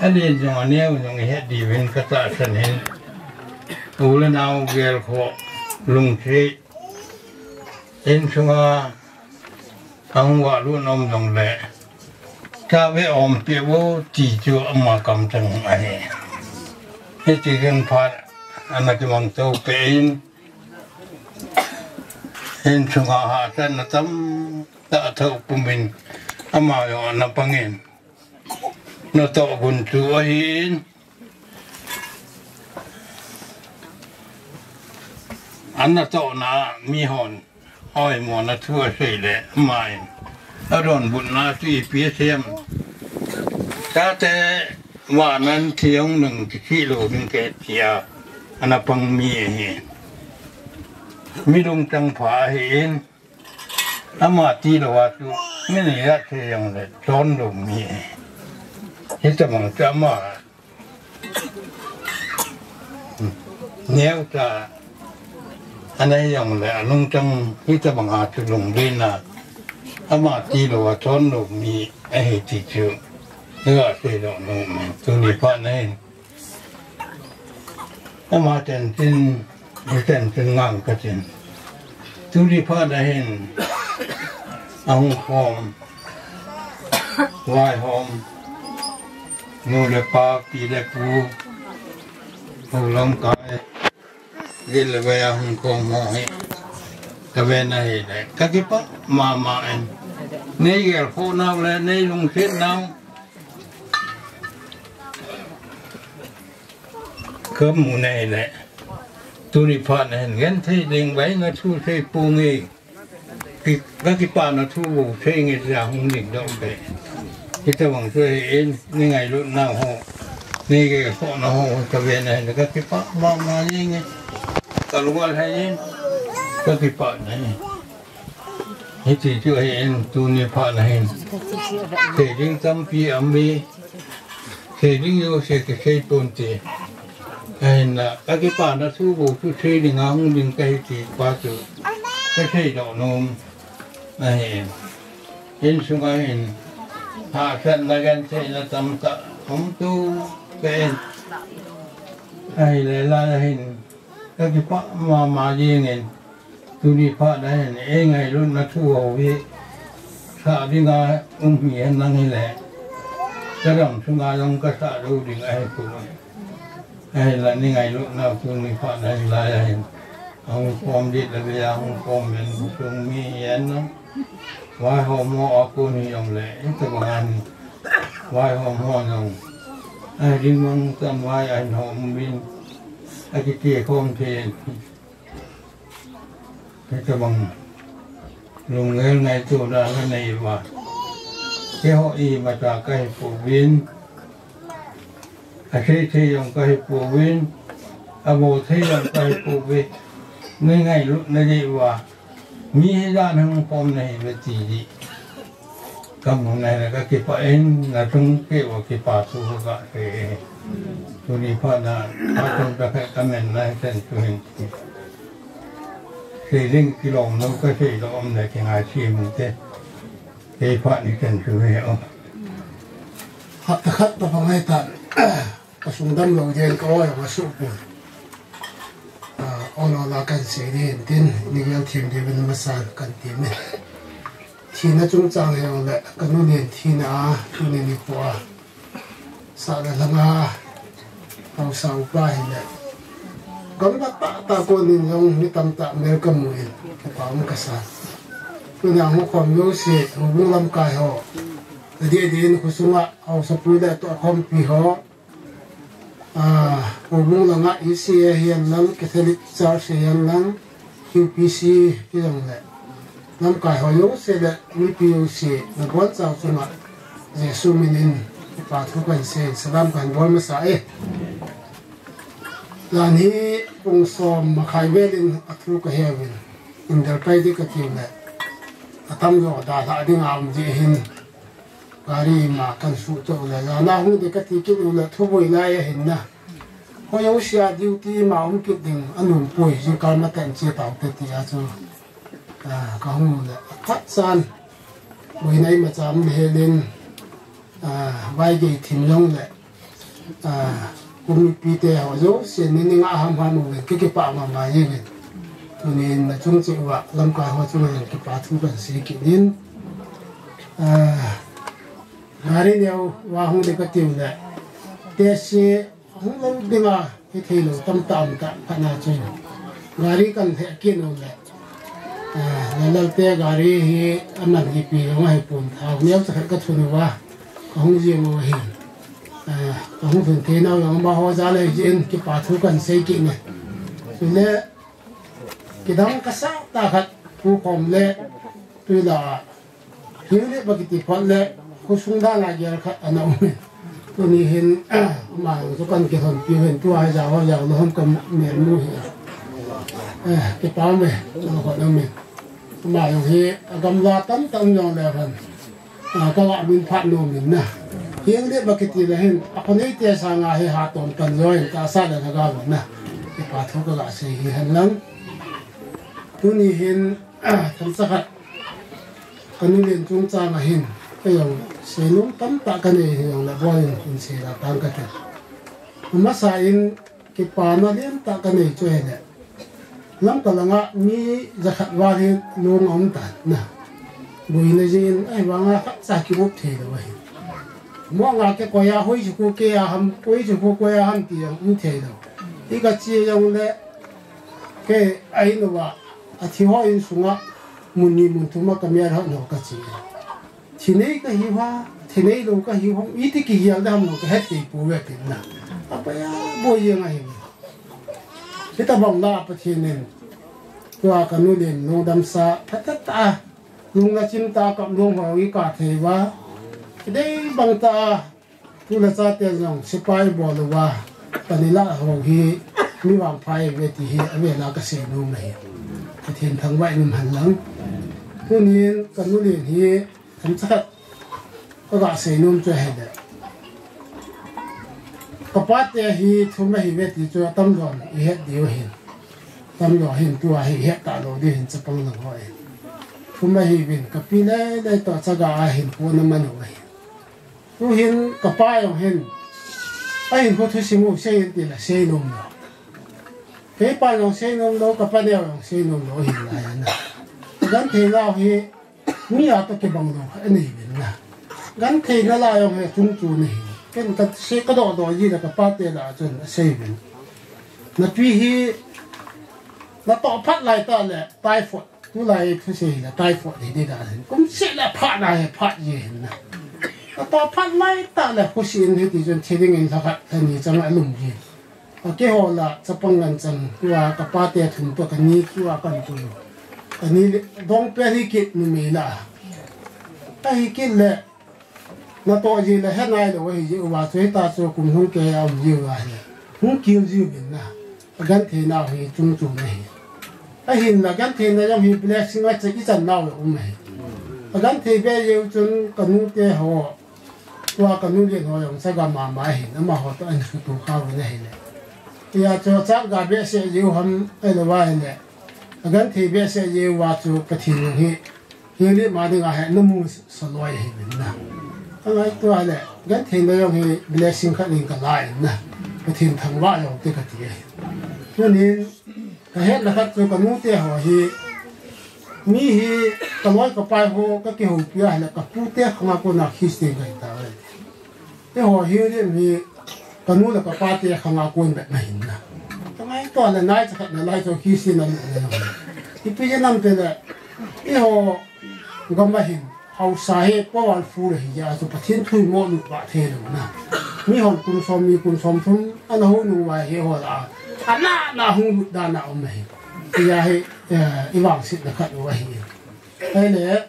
Alen jong aneo jong ihet diuvin katahsan in. U le nao gelkhoh lungset. Insunga ahung valut nom jongle. Chave umpi vo ti chu ama kamchang ahi. Hiti jeng phat ana kimang to pen. Insunga hahsatna tamtah thoh pumin ama jong ana pangin. Natoh gun chu ahin. Ana tohna mihon oimona thu asei le, aman adonbutna chu ipi asei em? Tate vana thi hung nung kithi lou ding kati a, ana pang mi ahi. Mi lungchang pha ahin, ama tilou a chu mi nei a thei jongle chon lou mi ahi. Hitabang chu ama neocha ana hi jongle, alungchang hitabang a chu lungdei na, ama tilou a chon lou mi ahi ti chu iga seidoh nom e. Tuni phat na hin ama tenchin, i tenchin ngang katin. Tuni phat na hin ahung khom, vaihom, nu le pa, pi le pu, hou lamkai, gil le vai a hung khom ho hi kaven ahile kakipah mama in. Nei gelkhoh nau le nei lungset nau kamu nahile, tuni phat na hin genthei ding vai na thu sei ponge. Ki, kakipana thu bou sei nge tia hung dingdoh be. Hitabang chu ahin, nei ngailutna ho, nei gelkhohna ho kaven ahile kakipah mama jenge. Kalung alhai in, kakipah nahi. Hiti chu ahin, tuni phat na hin sei ding tampi aum e. Sei ding jouse kisei ponte. Ahinla kakipana thu bou chu sei dinga hung ding kahi ti pa chu kaseidoh nom ahi. Insunga hin hahsatna gentheina tamtah um tou pen. Ahile lai ahin kakipah mama jengin, tuni phat na hin eingailutna thu ho hi sah dinga um hi henlang hile, kadam sunga jong kasah lou ding ahipoi. Ahinla nei ngailutna tuni phat na hin lai ahin ahung khom dit le ve a hung khom in, sung mi hi henlang, vaihom ho akon hi jongle, hitabang a hin vaihom ho jong ahi ding mang tam vai ahin hom in, akiti khom thei in. Hitabang lunggel ngaito dan kanei uva, keiho imacha kahipouvin, asei thei jong kahipouvin, abol thei jong kahipouve. Nei ngailutna jeh uva mi hidan hung khom nahiuve ti jeh kamu nahile kakipah in, nachung keiuva kipa thu kaga sei e. Tuni phat na, phat chomkhat kamen nahi ten chu hin, sei ding kilom lou kaseidoh um le kingaisem inte. Kei phat ni ten chu hi o. Hapta khat tabang ahitan, kasung damlou din ka-oi jong asuhpon. Ol ol a kahin sei ding ahin tin, nigel them diuvin masan kahin temin. Thina chungchang hijongle, kanu nen thina a, tuni nikho a sah le lhanga haosa upa hile, gamla tahtah konin jong mi tamtah mel kamun, kipa um kasa. Tuna hung khom jouse, houbung lamkai ho, adeh deh in khosunga haosapu le tohkhompi ho, houbung langa E C A hihen lang, Catholic Church hihen lang, Q P C hijongle, lamkai ho jouse le mipi jouse nabonchau chunga Jesu minin kipa thu kahin sei, salam kahin bol masa e. Jan hi pung som makhai velin athu kaheuvin, indel pai ding katiu le, atamjo dalhah dinga um jeh hin, gari ima kahin suhtoh le, jana hung ding kati kit u le thuboi lai ahin na, kho jouse a duty ima um kit ding anom poi, jingkah matah in che taute tia chu kahung u le, aphatchan boina imacha um helin, vaigei thim jongle, kum mipite ho jouse nin eingah hamham uvin, kakipah mama jengin. Tunin nachung cheh uva lamkai ho chunga jong kipa thu kahin sei kit in, gari neo va hung ding katiu le, tehse hung lou dinga hithei lou tamtah umtah, phatna chun gari kahin lheh kit u le, Lallal te gari hi aman hipi jong ahipon, thao neocha khat kathun uva kahung jeng u ahin, kahung thun theinau jong amaho jal ahi jeh in kipa thu kahin sei kit e. Chule Kidang kasa ta khat pu kom le tui la. Hiu le ba kiti phot le khosung dan a gel khat ana um. Tuni hin ama jong chu kan kihon piu hin tua hi ja ho ja lo hon kam me mu hi. Eh, kipa me, lo hon me. Ama jong hi agam la tam tam jong le han. A, ka ga min phat nom in na. Hiang le ba kiti le hin, a khonei te sanga hi ha tom pan jo in ka sa le na ga na. Kipa thu ka ga sei hi hen lang. Tuni hin, ah, tham sa khat. Ka nu len chung chang a hin. Ka jong sei nom tam ta ka nei hi jong le bol in, in sei la tang ka te. Masa in, kipana lian ta ka nei chu hi le. Lamka langa mi jakhat val hi lung a um tan na. Boina jin ahivanga khat cha kibup thei lou ahi. Mo nga ke koya hoi chu ko ke a ham, koi chu ko koya ham ti jong um thei lou. I ka chi jong le ke ai no wa a thi ho in sunga mun ni mun thum a ka mial ho no ka chi. Thi nei ka hiu ham, thi nei lou ka hiu ham, iti kigel da ham lou ka het kei pou ve tin na. Apa ya, boi jeng ahi. Hitabang la Pathen in. Tua ka nu len lungdam sa, phatah tah a. Lung nachim tah a kap lung ho i ka thei uva. Dei bang tah a. Tu le chate jong sepai bol uva, ka ni la ho hi mi vangpha ahi ve ti hi, a ve la ka sei nom ahi. Pathen thangvah in um hen lang. Tunin ka nu len hi, tham cha khat, ka ga sei nom chu ahi le. Ka pa te hi thum ahi ve ti chu atam lon i het diu hin. Tam lon hin tua hi het ta lou diu hin chapang lang ho hin. Thum ahi vin ka pi le le to chaga a hin pu na man u ahi. Tu hin ka pa jong hin, a hin khu thusim u sei in ti la sei nom lou. Kei pa jong sei nom lou, ka pa neo jong sei nom lou hin la ya na. Genthei nau hi, mi a to kibang lou, a nei vin na. Genthei na la jong hi chung chu nei. Ken ka sei ka do do ji la ka pa te la chun a sei vin. Na pi hi, na to phat lai ta le, typhoid. Tulai thusei la typhoid hi ding dan hin. Kum seh la phat na hi phat ji hin na. Ka to phat mai ta la khusin hi ti chun thi ding in lha khat lha ni chang a lum ji. A keiho la chapang ngan chang tua ka pa te thum to ka ni tua kan pu. Ka ni le dong pe hi kit ni mei la. Ka hi kit le Na to ji le he nai lou ahi ji uva chu hita chu kum hung ke a um ji uva hi. Hung kil ji uvin na. A genthei nau hi chung chung ahi. Ahin la genthei na jong hi blessing a che i chan nau le um ahi. A genthei be ji u chun ka nu te ho. Tua ka nu len ho jong chaga mama ahin. Amaho to an su tu kha uvin ahi le. Tia chu chaga be se ji u ham ai lou va ahi le. A genthei be se ji uva chu Pathen jong hi. Hi ni ma dinga hi na mu sa loi hi min na. Ka ngai tua le, genthei na jong hi blessing khat in ka la in na. Pathen thangvah jong te ka ti ahi. Tunin, ka hetna khat chu ka nu te ho hi, mi hi ka loi ka pai ho ka kihoupi a hi le ka pu te khanga kona Christian ka hi ta ahi. Eiho hi lim hi, ka nu le ka pa te khanga kon bep na hin na. Ka ngai to le nai cha khat na lai cho khi si na lu na. Ipi je nam te le, eiho gam a hin, hausa hi powerful hi ja chu Pathen thu mo lu ba the lo na. Mi hon kun som mi kun som thum, ana ho nu wa hi ho la. Ana na hung lu da na um hi. Ija hi, eh, i vang sit na khat u ahi. Ai le,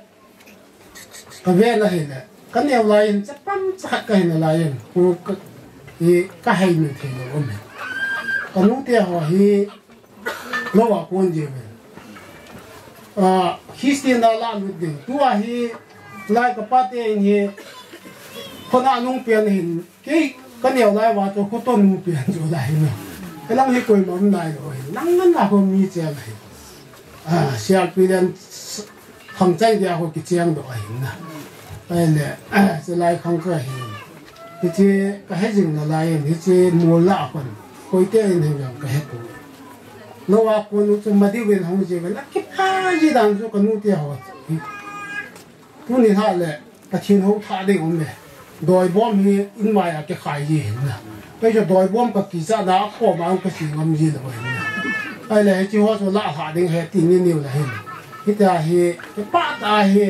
Ka ve na hi le, ka neo lai in, chapang cha khat ka hi na lai in, ku ka, i ka hai min thei lo um. Ka nu te ho hi, lo a kon je ve. A, Christian da la lut ding. Tua hi, lai ka pa te in hi, khona nung pian hin, kei ka neo lai va to, kho to nung pian jo lai na. Ka lang hi koi mam nai lo hin, nang ngan na ho mi che lai. A, sial pi len, Khangchai dia ho kicheng doh ahin na. Ai le, chulai khang ka hin. Hiche ka he jing na lai in, hiche mol la a kon. Koite in hin jong ka he pu. Lo a kon u chu ma diu in hung ji ve na kipa ji dan chu ka nu te ho. Tuni ha le, Pathen ho tha ding um le. Doi bom hi in mai a ke khai ji hin na. Kei chu doi bom ka kicha na ko ma ka si ngam ji lo hin na. Ai le, hiche ho chu la tha ding he ti ni niu la hin. Hita hi, pa ta hi,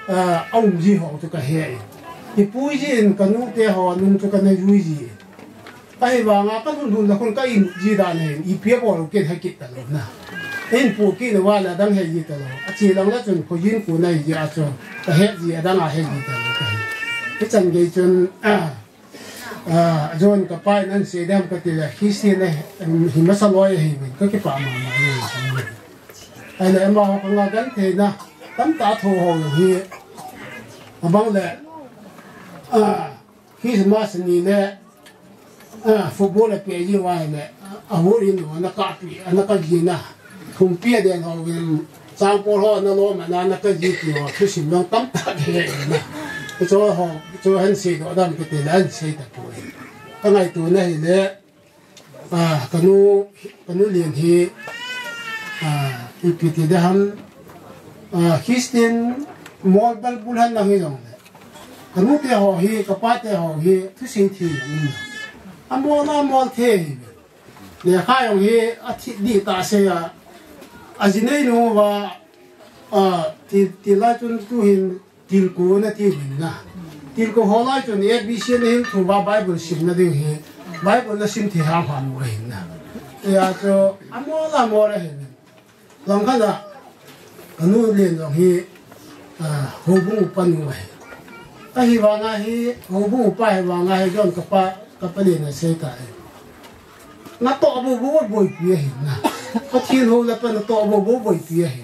a, a um ji ho chu ka he. I pui ji in ka nu te ho nung chu ka na jui ji. Ahivanga ka lhun lhun la khun ka in ji dan in, ipi a bol u ken he kit ta lo na. Hin pu kit na vale adang hei ji talou. Achi lang le chun kho jin pu na hi ji a chu. Ka het ji adang a hei ji talou ka hi. Hichan gei chun, ah, ah, John ka pa in an sei dem ka ti le, Christian na hi, em, hi masa loi hi min ka kipah mama ni. Ai le ama ho ka nga gan thei na. Tamtah tho ho hi. Abang le, ah, Christmas ni le, ah, football a pe ji vale, a hol in ana ka pi, ana ka ji na. Thum pi a den ho vin, chang pol ho ana lom ana, ana ka ji ti ho, thusim jong tamtah de na. Chu ho, chu han sei doh dam ka ti le, han sei ta poi. Ka ngaito na hi le, ah, ka nu, ka nu lien hi, ah, ipi ti de ham, ah, Christian mol bal bul han lang hi jong le. Ka nu te ho hi, ka pa te ho hi, thusei thei jong in. A mol a mol thei hi. Lekha jong hi, a thi di ta se a. A ji nei nu va, ah, ti, ti lai chun tu hin, tilko na ti hin na. Tilko ho lai chun A B C na hin thu va Bible sim na ding hi. Bible na sim thei ham ham mo hin na. Ya chu, a mol a mol a hin. Lang khat a, ka nu lien jong hi, ah, houbung upa nu ahi. Ahi vang a hi, houbung upa hi vang a hi, John ka pa, ka pa lien a sei ta hi. Na toh bo bo boipi ahi na. Pathen hou le pa na toh bo bo boipi ahi.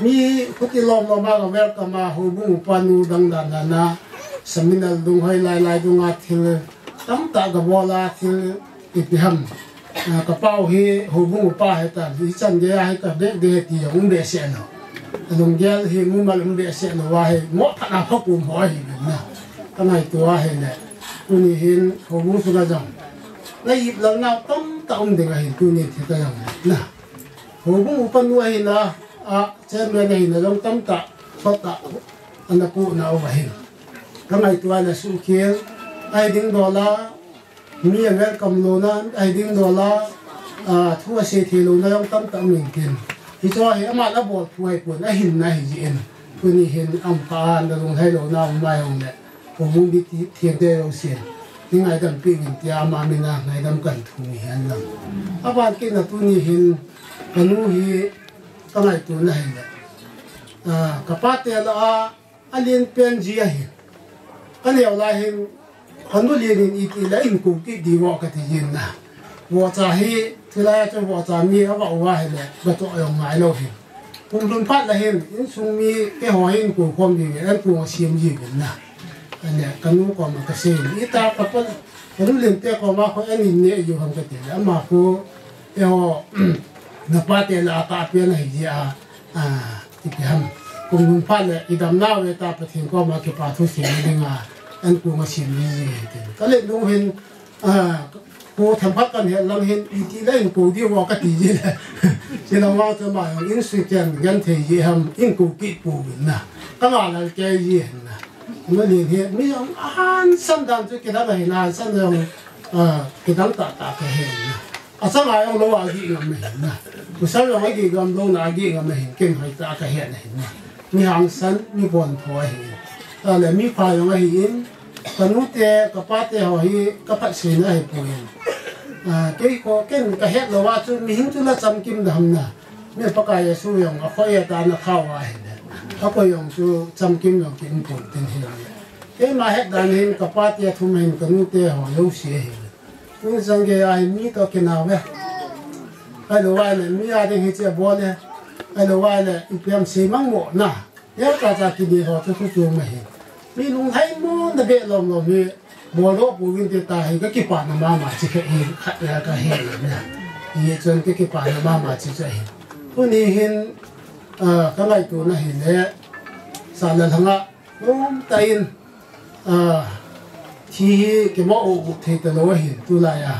Mi khuti lom lom a ka welcome a, houbung upa nu dang dan dan a, seminar dung hoi lai lai dung a thil, tamtah ka bol a thil, ipi ham. Ah, ka pau hi houbung upa hi ta, hichan gei a hi ka beh de ti jong um behseh lou. Alunggel hi mumal um behseh lou a hi, mo phat a pha kum ho hi na. Ka ngaito a hi le. Tuni hin houbung sunga jong. Na ip lal nau tamtah um ding ahi tuni thi ka jong na. Houbung upa nu ahi na, a, chairman ahi na jong tamtah, sot a, ana pu na u ahi. Ka ngaito a le suhkhel, ahi ding dol a, mi a welcome louna, ahi ding dol a, ah, thu a sei thei louna jong tamtah um in tin. Hichu hi ama la bol thu ahi pon, ahin na hi ji in. Tuni hin am ka an da lung hai louna um mai ong le. Houbung bi ti thiang te lo sin. Ni ngaidam pi min tia ama min a ngaidam kan thu ni han lang. A ban kit na tuni hin ka nu hi ka ngaito na hin le. Ah, ka pa te la a, a lien pen ji ahi. Ka neo lai hin, ka nu lien in iti la in ko kit di vo ka ti jin na. Vo cha hi, thilai a chu vo cha mi a va u a hi le, ba to yong ngai lo hin. Kum thum phat la hin, insung mi keiho hin ko khom di ve, an ko sim ji ve na. Ane, ka nu koma ka sei, ita ka pa, ka nu lien te koma ko an in ne ju ham ka ti le, ama ko, keiho, na pa te la ka pe na hi ji a, Ah, ipi ham. Kum thum phat le, i damnau ve ta Pathen koma kipa thu sim ding a, an kong a sim ni ji hi tin. Ka let nung hin, ah, ko themkhat kan het lang hin, iti la in ko di vo ka ti ji le. Chi la ma chu ma jong in sui chen gan thei ji ham, in ko kit pou vin na. Ka nga lal kei ji hin na. Ma lin hi, mi jong a hansan dan chu kidang ahi na, hansan jong, ah, kidang tah tah ka hi na. Achang a jong lou a gih ngam ahi na. Pasal jong a gih ngam lou na a gih ngam ahi. Ken hoitah a ka het ahi na. Mi hangsan, mi bonpho ahi. Ahile mi pha jong ahi in. Ka nu te, ka pa te ho hi, ka phatseina ahi poi. Ah, kei ko, ken ka het lou a chu, mihing chu la chamkim dam na. Mi Pakai Jesu jong, a khoi a ta na khau ahi na. A khoi jong chu, chamkim jong ki um pon tin hi. Keima het dan hin, ka pa te thum hin, ka nu te ho, jouse ahi. Tun sang gei a hi mi toh kinau ve. Ahilou vai le mi a ding hiche bol e. Ahilou vai le ipi ham sei mang mo na. Neo cha cha kini ho chu chu chu ma hi. Mi lunglhai mo na be lom lom hi. Bol doh pou vin te ta hi ka kipana mama chi ka hi khat le ka he le na. Hi chun ka kipana mama chi chu hi. Tuni hin, ah, ka ngaito na hi le. Sa la lhanga. Nomtah in, ah, thi hi kimo u u thei talou ahin, tulai a.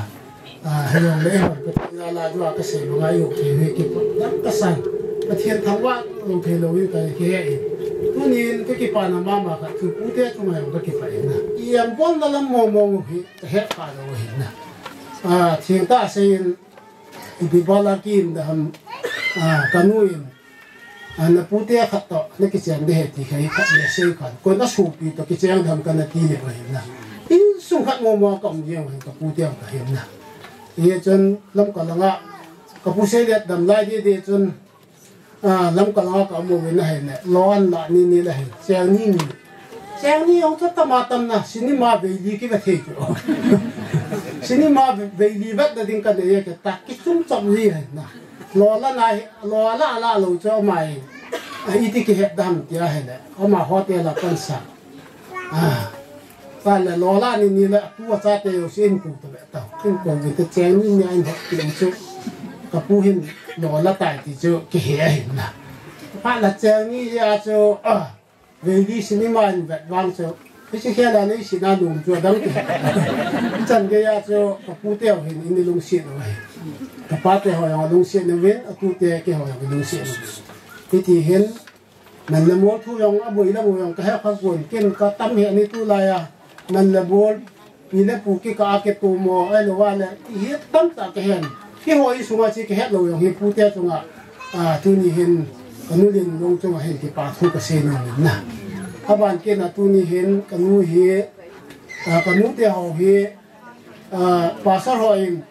Ah, hilou le, hon ka tina la jua ka sei banga u thei hi kipa, dam ka san. Pathen thangvah lou thei lou in ka hi ke in. Tunin ka kipana mama khat chu pute chunga jong ka kipah in na. I am bol na lam mo mo hi, ka het pa lou ahin na. Ah, thil ta sei in, ipi bol a kim da ham, ah, ka nu in, Ah, na pute khat toh, na kicheng de he ti kha hi khat le sei khan. Kon a sopi toh kicheng dam kana ti le ba hin na. Insung khat mo mo ka um jeng hin ka pute ka hin na. Hi chun lam ka langa, ka pu sei le dam lai de de chun, Ah, Lamka langa ka um uvin ahile, lo an la ni ni le hin, cheng ni ni. Cheng ni jong chu tama tam na, cinema vei li kive thei chu. Cinema vei li vet na ding ka nei e kati, kichum chom li hin na. Lo la na hi, lo la la lo chu ama hi. Ah, iti kihet dam ti ahile, ama hotel a kan sa. Ah, ta le lo la ni ni le, tu a chate jouse in kou ta ve ta. In kou ve te cheng ni ni a in hot ti chu. Ka pu hin lo la tai ti chu kihe ahin na. Phat la cheng ni a chu, ah, vei li cinema in vet vang chu. Hiche khel a nei si na lum chu adang ti. Chan gei a chu ka pu te ho hin in lungset u ahi. Ka pa te ho jong lungset uvin, a tu te keiho jong lungset uvin. Hiti hin, man le mol thu jong, a boi le boi jong, ka he kha gon, ken ka tam he ni tulai a, man le mol, pi le pu kikah a kitomo, ahilou le, i het tamtah ka hen. Keiho i sunga chi ka het lou jong hi pu te chunga, ah, tuni hin, ka nu Lenlung chunga hin kipa thu ka sei nom in na. Aban ken a tuni hin, ka nu hi, ah, ka nu te ho hi, ah, pastor ho in,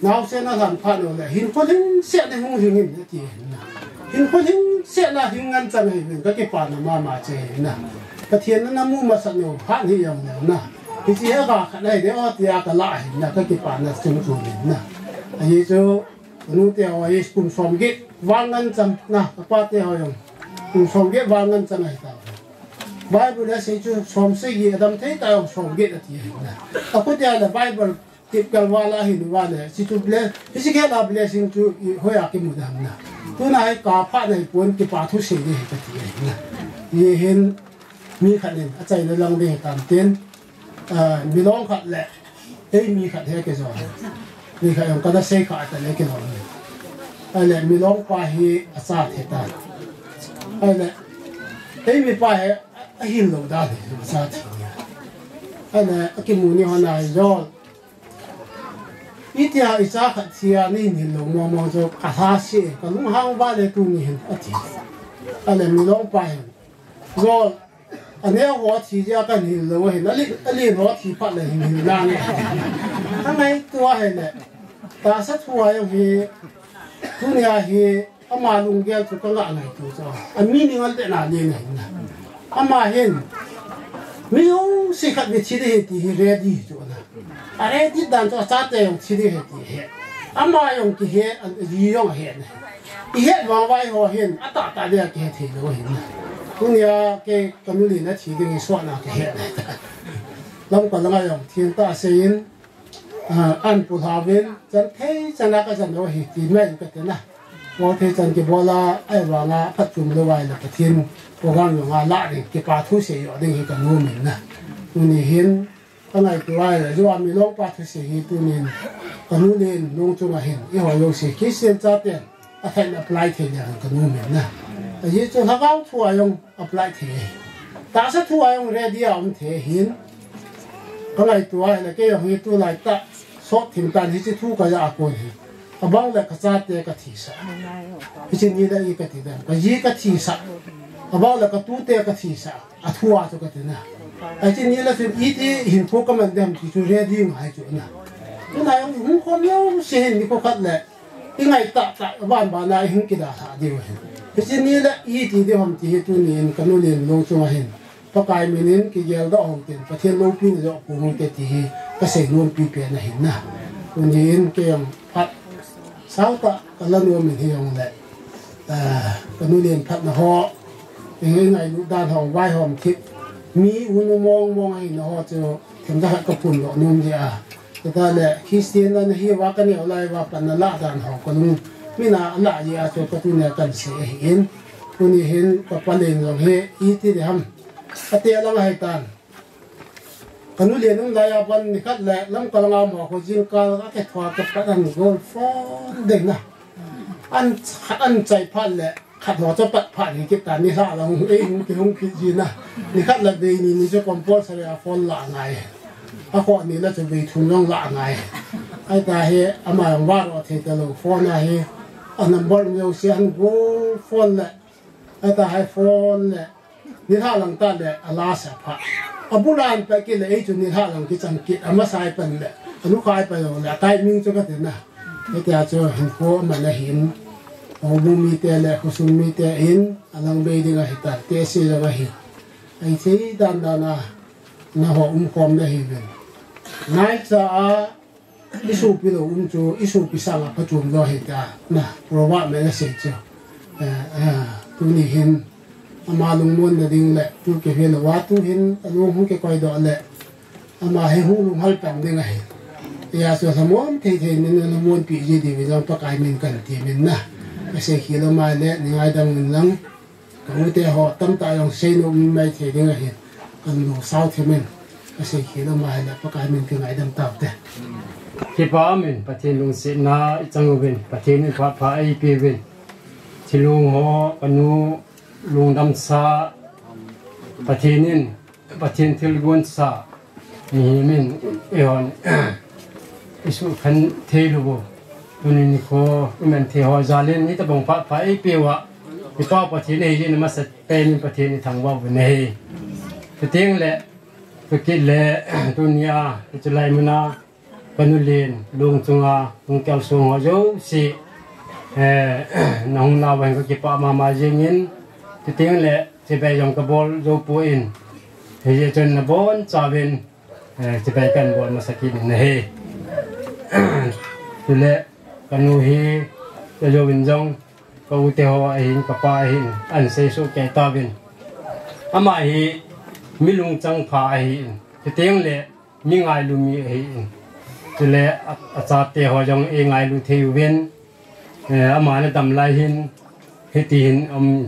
Naosen a lhan phat lou le, hinkho lhingset na hung hing in, ati na. Hinkho lhingset na hing ngen chang ahi in, ka kipana mama che na. Pathen na na mu masat lou, phat hi jong lou na. Hiche hi a ba khat ahi de o tia ka la ahi na, ka kipana chung chung in na. Ahi chu, nu te ho hi kum som get, vang ngen chang na, ka pa te ho jong. Kum som get vang ngen chang ahi ta. Bible a sei chu, som sagi, a dam thei ta jong som get ati ahi na. A khu tia le Bible, Tip kal vala hin vale, si chu ble, physical a blessing chu i hoiya kimu dam na. Tuna hi ka pha nei pon kipa thu sei ding hi kati ahi na. Hi hin mi khat in achaina lang ding hi tam tin, ah, milong khat le, ei mi khat hi kijo. Mi khat jong kana sei kha ta le kijo. Ahile milong pa hi acha the ta. Ahile, ei mi pa hi ahil lou dan hi acha the. Ahile, akimu ni ho na hi jo. Itia i cha khat thi a nei hin lou mo mo chu ka lhase, ka lunghang vale tuni hin ati. Ahile milong pa hin. Jol, aneo ho thi jeh a kahin lou ahin, alen, alen ho thi phat le hin hin lang e. Ka ngaito ahile. Tahsa thu a jong hi, tunia hi, Ama lunggel chu ka ngah ngai tu chu. A meaning al te na ni ngai na. Ama hin. Mi jong si khat mi thi ding hi ti hi ready chu na. A ready dan chu a chate jong thi ding hi ti he. Ama jong kihe, a ji jong he na. I het vang vai ho hin, a tah tah dia kihe thei lou hin na. Tunia kei ka nu Len a thi ding hi suah na kihe na. Lamka langa jong, thil tah seiyin, Ah, an pu hlavin, chan thei chan a ka chan lou hi ti mai ka ti na. Mo thei chan kibol a, ahivang a phatchom lou vai le Pathen, program jong a la ding, kipa thu sei jo ding hi ka nom in na. Tuni hin, ka ngaito vai le, jo a milong pa thu sei hi tunin, ka nu Lenlung chunga hin, eiho jouse, Christian chaten, a thei in apply thei le ka nom in na. Ahi chu lhagao thu a jong apply thei. Tahsa thu a jong ready a um thei hin. Ka ngaito a le kei jong hi tulai tah sot thim tan hiche thu ka ja a kon hi. Abang le ka chate ka thisah. Hiche ni le i ka ti dan. Ka ji ka thisah. Abang le ka tute ka thisah. A thu a chu ka ti na. Hiche ni le chu iti hinkho ka man dem ti chu ready ngai chu na. Tuna jong hung khom jouse hin nikho khat le. I ngai tah tah, van van a i hung kida tha diu ahi. Hiche ni le iti diu ham ti hi tunin ka nu Lenlung chunga hin. Pakai min in kigel doh hou tin, Pathen loupina joh pou hou te ti hi ka sei nom pipen ahi na. Tunin kei jong phat sao tah ka la nom in hi jong le. Ah, ka nu Len phatna ho. I ngailut dan ho, vaihom thip. Mi u nu mong mong ahi na ho chu, themkhat ka phondoh nom jeh a. Chutah le, Christian a na hi uva ka neo lai uva pan na lah dan ho ka lung. Min a lah jeh a chu ka tunia kan sei ahi in. Tuni hin ka pa Len jong hi, iti ding ham. Ati a lang ahi tan. Ka nu Len um lai a ban nikhat le, Lamka langa mo kho jingkal a kithua ka pat an gol phone ding na. An, an chai phat le. Khat ho chu pat phat hi kit ta, nilhah lang ei hung kihung kit ji na. Nikhat le vei ni ni chu compulsory a phone la ngai. A kho ni le chu vei thum jong la ngai. Ahi ta hi ama jong varo thei ta lou phone a hi. A number um jouse an gol phone le. Ahi ta hi phone le. Nilhah lang ta le a la sa phat. A bul a an pet kit le ei chu nilhah lang kichang kit. Ama sai pan le. A nu khai pan jong le. A timing chu ka ti na. Hiti a chu hinkho aman ahin. Houbung mite le khosung mite in alang bei ding ahitan, tehse jong ahi. Ahithei dan dan a naho umkhom na hiuvin. Naicha a isopi lou um chu isopi sanga phachom lou ahi tia na proverb me na sei chu. Eh, eh, tuni hin ama lungmonna ding le tu kivil a tu hin alung hung kikoi doh le ama hi hung lunghal pan ding ahi. Hijeh chun lhamon thei thei in na lungmonpi ji diuvin jong Pakai min kan ti min na. Kasei khel lou mai le nei ngaidam un lang. Ka u te ho tamtah jong seinom um mai thei ding ahin, kan lung sao thim in, kasei khel lou mai le Pakai min kingaidam taute. Kipa umin, Pathen lungsetna ichang uvin, Pathen in phat pha eipeuvin. Thilong ho, kanu lungdamsa, Pathen in, Pathen thilgon sa, mihem in, eihon, isukhen thei lou u. Tuni nikho, iman thei ho jal in, hitobang phat pha eipeuva. Ipa Pathen ahi jeh in, amasapen in Pathen ithangvah uvin ahi. Chuteng le, chukit le, tunia, hiche lai muna, kanu len, long chunga, hung kalsong ho jouse, eh, nahung nauva hin kakipah mama jengin, chuteng le, chibai jong kabol jou poi, hijeh chun nabonchauvin, eh, chibai kan bol masa kit in ahi. Chule, kanu hi, kajouvin jong, ka u te ho ahin, kapa ahin, ahin seisoh kei tauvin. Ama hi, mi lungchang pha ahin, chuteng le, mi ngailu mi ahin. Chule, a, achate ho jong eingailu thei uvin, eh, ama nadam lai hin, hiti hin, um,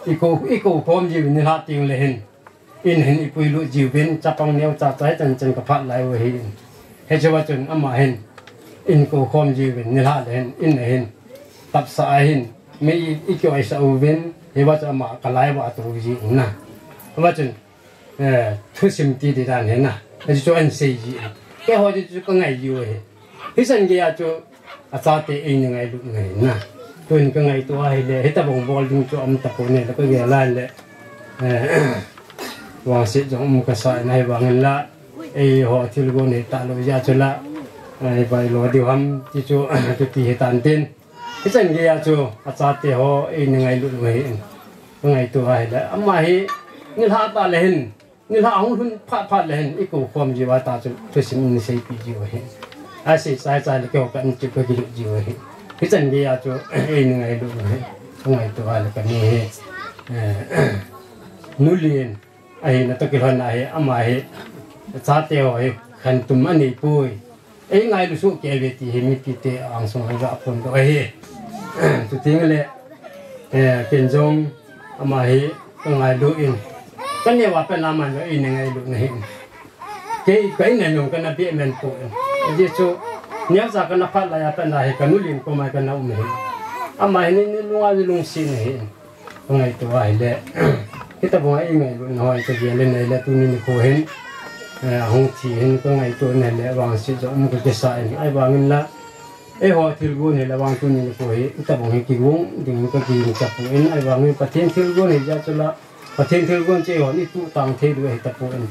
ikou, ikou khom jiuvin nilhah teng le hin. In hin ipuilut jiuvin, chapang neocha cha hichan chan kaphat lai u ahin. Hichea chun ama hin, in kou khom jiuvin, nilhah le hin, in a hin. Tapsah ahin, mi i, ikioisah uvin, hiva chu ama kalai uva tou ji in na. Hiva chun, eh, thusim ti di dan hin na. Hichu ahin sei ji in. Keiho chu kangai ji u ahi. Hichan geiya chu achate eina ngailut ngai na. Tun kangaito ahile, hitobang bol ding chu aum tapon le, kagel a le. Eh, vangset jong um kasa in ahivangin la. Eiho thilgon hi talou jeh chun la. Eh, vailou diu ham, ti chu, chuti hitan tin. Hichan geiya chu achate ho eina ngailut ngai in. Kangaito ahile, ama hi, nilhah tah le hin. Nilhah hung lhun phat phat le hin, ikou khom jiuva ta chu, thusim in seipeh jiu ahi. Asei chai chai le keiho kahin chu kakilut jiu ahi. Hichan geiya chu, eina ngailut u ahi. Kangaito a le kanu hi. Eh, nu len, ahina toh kilhon ahi, ama hi. Chate ho hi, khantum anei poi. Eingailu soh kei uve ti hi mipite angsung a iga phondoh ahi. Chuteng le, eh, ken jong ama hi kangailu in. Kaneo a pat a aman jong eina ngailu na ahi. Kei ka in a jong kana beh men poi. Ajeh chu, neocha kana phat laiya pat a hi kanu len koma kana um ahi. Ama hi ni, ni lunga ji lungset na ahi. Kangaito ahile, hitobang a eingailut na ho hi kagel in ahile tuni nikho hin, eh, ahung thi hin kangaito in ahile vangset jong um kakisa in ahivangin la, eiho thilgon hile vang tuni nikho hi, hitobang hi kigong ding kaging tapon ahivangin Pathen thilgon hi jeh chun la, Pathen thilgon chu eihon ituh tang thei diu ahi tapon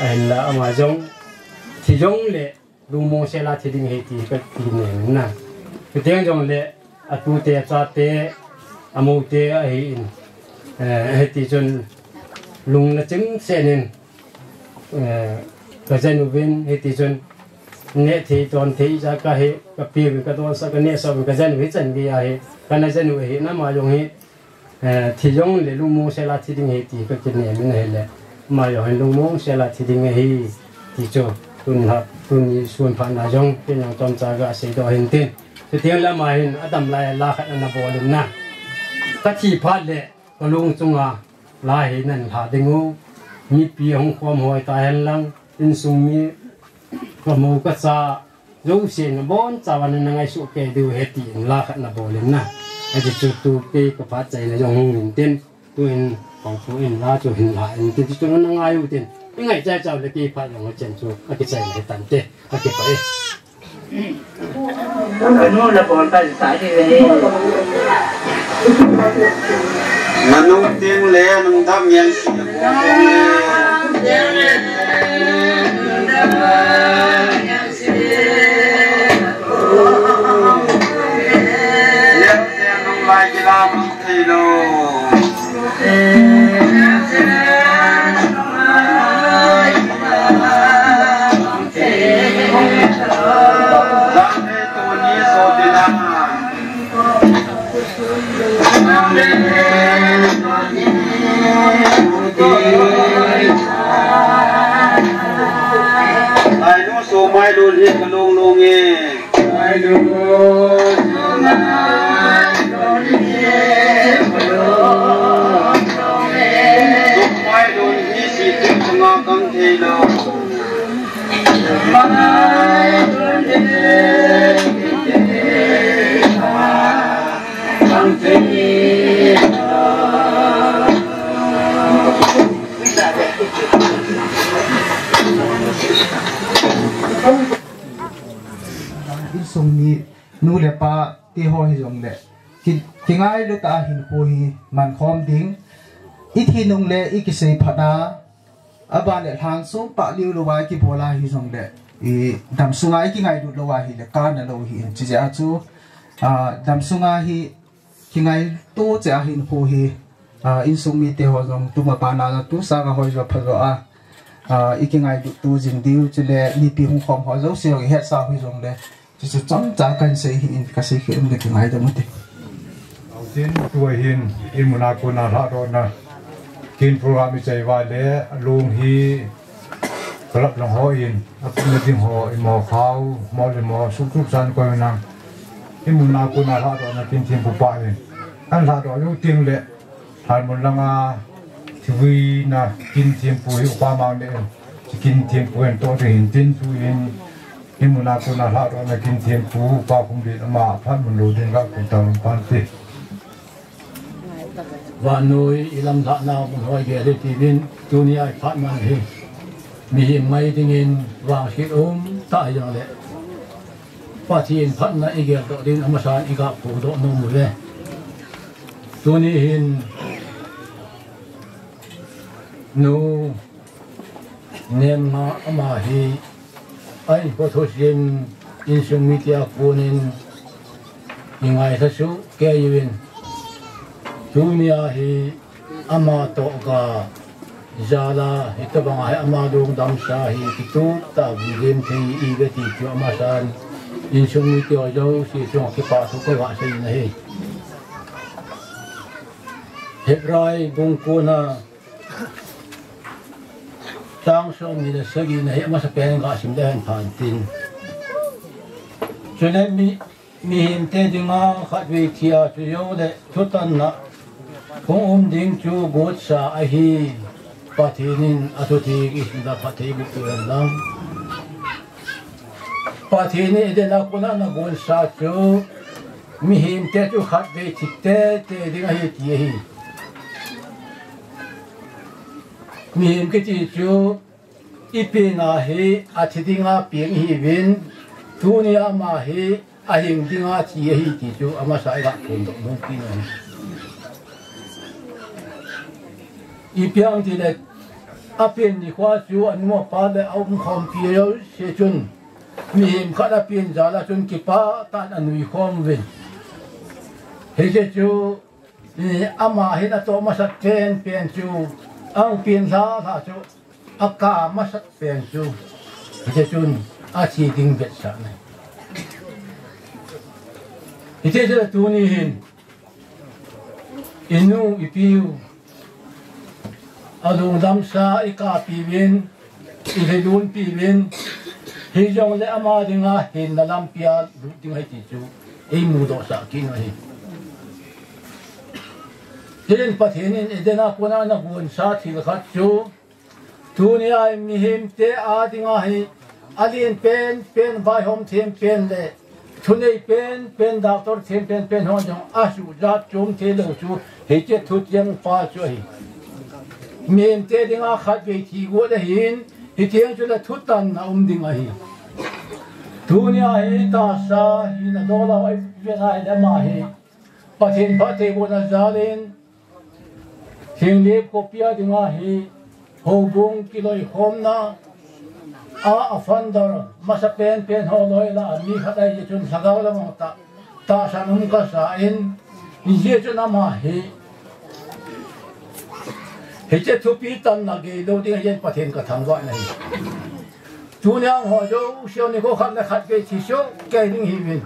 ahinla ama jong, thi jong le, lungmong sel a thi ding ahi ti hi kakinem in na. Chuteng jong le, atute, achate, amoute ahin. Eh, hiti chun lung nachim sel in, eh, kajen uvin, hiti chun neh thei, don thei, ja kahi, kapeuvin, kadonsah, kanehsah uvin, kajen uvin, hichan geiya hi, kana jen u ahi, ama jong hi, Eh, thi jong le lungmong sel a thi ding ahi ti kakinem in ahile. Ama jong hin lungmong sel a thi ding ahi ti chu. Tun ha, tuni sun phat na jong, ken jong chomcha gasei doh hin tin. Chuteng le ama hin adam lai a la khat ana bol in na. Kathi phat le, kalung chunga la hi nan lha ding u. Mipi hung khom hoi ta hen lang, insung mi, kamo kacha, Jouse nabonchauva nana ngaisuh kei diu ahi tin la khat nabol in na. Ajeh chu tu kei kaphat chaina jong hung in tin. Tuin, pangphu in la chu hin la in tin. Chu nana ngai u tin. Ingai chai chau le kei phat jong achen chu akichai le tante. Akipah e. Nu la bol ta sa di ve. Nanu ting le nung dam yang si. Mai lun hi ka long long e. Mai lun. Mai lun hi ka long long e. Mai lun hi si tu nga kang thei lo. Mai lun hi. Insung mi nu le pa te ho hijongle ki, kingailut a hinkho hi mankhom ding. I thi nung le i kisei phat a, aban le lhang sung pah liu lou a i kibol a hijongle, i dam sunga i kingailut lou a hile kana lou hi in. Chijeh a chu, a, dam sunga hi kingailut cheh a hinkho hi, a, insung mite ho jong tuma bana tu sanga hoi jo pha jo a, a, i kingailut tu jing diu, chule mipi hung khom ho jouse jong i hetsa u hijongle, chuchu chomcha kahin sei hi in, ka sei kit um le kingaidam ute. Tin tua hin i muna kona lhadohna kin program i chai uva le lung hi Kalap lang ho in, apum na ding ho, i mo khao, mo le mo, suk suk san koi nang. I muna kona lhadohna kin thempu pa in. An lhadoh lou teng le, Lhanmun langa, thivui na kin thempu hi upa mang le, kin thempu en to te hin tin tu in, i muna kona lhadohna kin thempu, upa kum din ama, phat mun lou ding ga kum ta lung pan te. Vannoi i lamlhahna mun hoi gel hi tivin, tunia i phat man hi mihem ngai dingin vangset um tah hijongle, Pathen phatna i geldoh dingin amasan i ga phondoh nom uve. Tuni hin Nu Nemnga ama hi a hinkho thusim insung mite a konin i ngaitha soh kei uvin, tunia hi ama toh ga jal a hitobanga hi ama lungdamsa hi kitup tah a gim thei i ve ti chu amasan insung mite ho jouse chunga kipa thu ka ga seiyin ahi. Hebrai bung kona chang somni le sagina hi amasapen ga sim le hen phan tin. Chule mi, mihemte dinga khatvei thi a chu jou le thutanna hung um ding chu gotsa ahi. Pathen in athutheng i simda phatthei boh peh hen lang. Pathen in Eden a kona ana gonsa chu mihemte chu khatvei thi tete ding ahi ti ahi. Mihem kiti chu i penna hi athi dinga peng ihiuvin, tunia ama hi ahing dinga thi ahi ti chu amasa i ga phondoh nom kit u ahi. Ipi ham itile, apen nikho chu anu apa le aumkhompi jouse chun, mihem khat apen jal a chun kipah tah in anui khom uvin. Hiche chu, eh, ama hin atoh masat penpen chu, ahung pen lhalha chu, akap masat pen chu, hiche chun athi ding vetsahna ahi. Hiche chun tuni hin, inu ipiu alungdamsa i kappi uvin, i lhilunpi uvin, hijongle ama dinga hinna lampia lut ding ahi ti chu eimudohsah kit u ahi. Tin Pathen in Eden a kona ana gonsa thil khat chu, tunia mihemte a dinga hi alen penpen, vaihom thempen le thunei penpen, doctor thempen pen ho jong asuhjat chom theilou chu hiche thucheng pa chu ahi. Mihemte dinga khatvei thi got ahin, hitheng chule thutanna um ding ahi. Tunia hi tahsa hina dola i vet a hile ama hi Pathen phattheibohna jalin, Thinglhang khopi a dinga hi houbung kiloikhomna a, a founder masa penpen ho loi lah a mi khat ahi jeh chun lhagao lam a tah, tahsan um kasa in, hijeh chun ama hi hiche thupi tanna geilou ding ahi jeh in Pathen ka thangvah na ahi. Tunia ho jouse nikho khat le khat vei thi soh kei ding ihiuvin.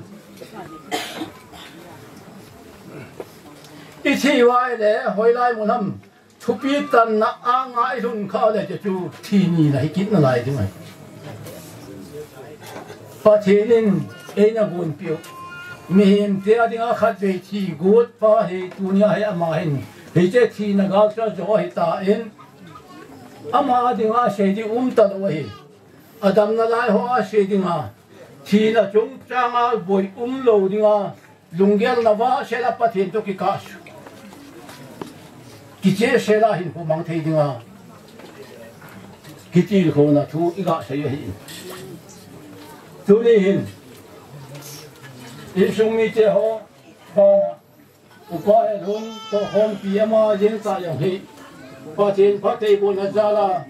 I thi uva ahile hoilai mun ham thupi tanna anga i lhun khah le chu thi nina hi kit nalai ding ahi. Pathen in eina gonpeh u. Mihem te a dinga khatvei thi got pa hi tunia hi ama hin. Hiche thina gal chu ajo ahitan, ama a dinga sei ding umtalou ahi. Adamna lai ho a sei dinga, thina chungchanga boi umlou dinga, lunggel na va sela Pathen toh kikah su. Kiche sela hinkho mang thei dinga, kitilkhouna thu iga sei ahi. Tuni hin, insung mite ho, ba, Upa Helun toh khompi ama jeng tah jong hi, Pathen phattheibohna jal a,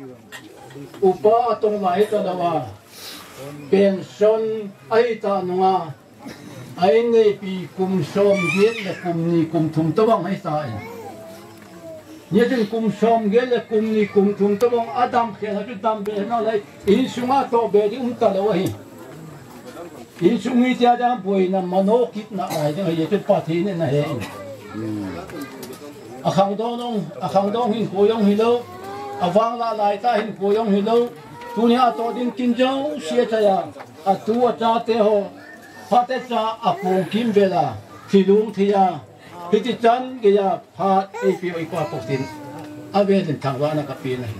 upa atong lai talouva, pension ahitah nunga, a inneipi kum somget le kum ni kum thum tobang ahitai. Hichun kum somget le kum ni kum thum tobang adam khel a chu dambe nalai, insunga tohbe ding umtalou ahi. Insung mite a dinga boina mano kitna ahi ding ahi, hichu Pathen in ahe in. Akhangdong jong, akhangdong hinkho jong hilou, avanglah laitah hinkho jong hilou, tunia atoh ding kin jouse achai a, atu achate ho, phatecha akong kimvel a, thilung thei a, hitichan geiya phat eipeu eipa Pathen in avel in thangvahna kapen ahi.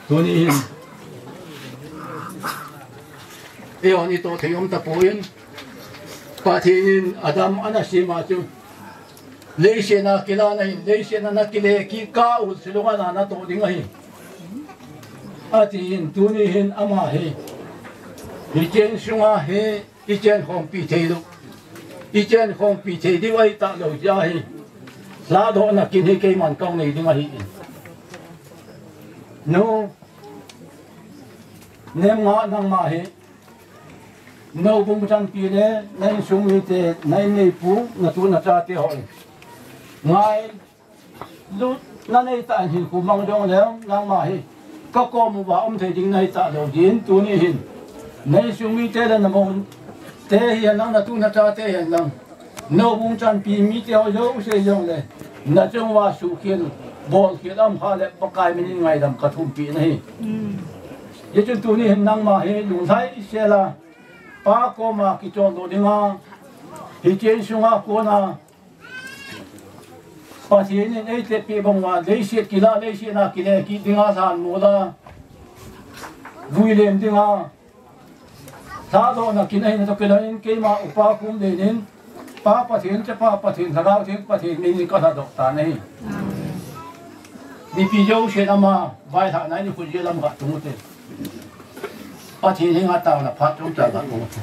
Tuni hin, eihon itoh thei um tapon, Pathen in adam ana sem a chu, leiset a kilah na hin, leiset a nakile kit kah u silung a natoh ding ahi, atin, tuni hin ama hi, hiche insunga hi, ichen khompi theilou, ichen khompi thei diu ahitalou jeh a hi, lhadohna kin hi keiman kahung nei ding ahi. Nu Nemnga, nangma hi, noubung chanpi le na insung mite, na inneipu, natu nachate ho in, ngailutna neitah in hinkho mang jongleu, nangma hi kakom uva um thei ding nahitalou jeh in, tuni hin, na insung mite le namou te hihen lang, natu nachate hihen lang, noubung chanpi mite ho jouse jongle, nachung uva suhkhel, bolkhel aum khah le Pakai min in ngaidam kathumpeh nahi. Hichun tuni hin nangma hi lunglhaisel a, Pa koma kichol doh dinga, hiche insunga kona Pathen in eitepeh bang uva, leiset kilah, leiset a kile kit dinga lhanmol a, vuilem dinga, lhadohna kin ahi natoh kilhon in, keima Upa Khumlen in, Pa Pathen, Chapa Pathen, Lhagao Theng Pathen min in kalhadoh tan ahi. Mipi jousen ama vailhahna in ikhut jeh lam katung ute. Pathen henga taona phat chomcha katung ute.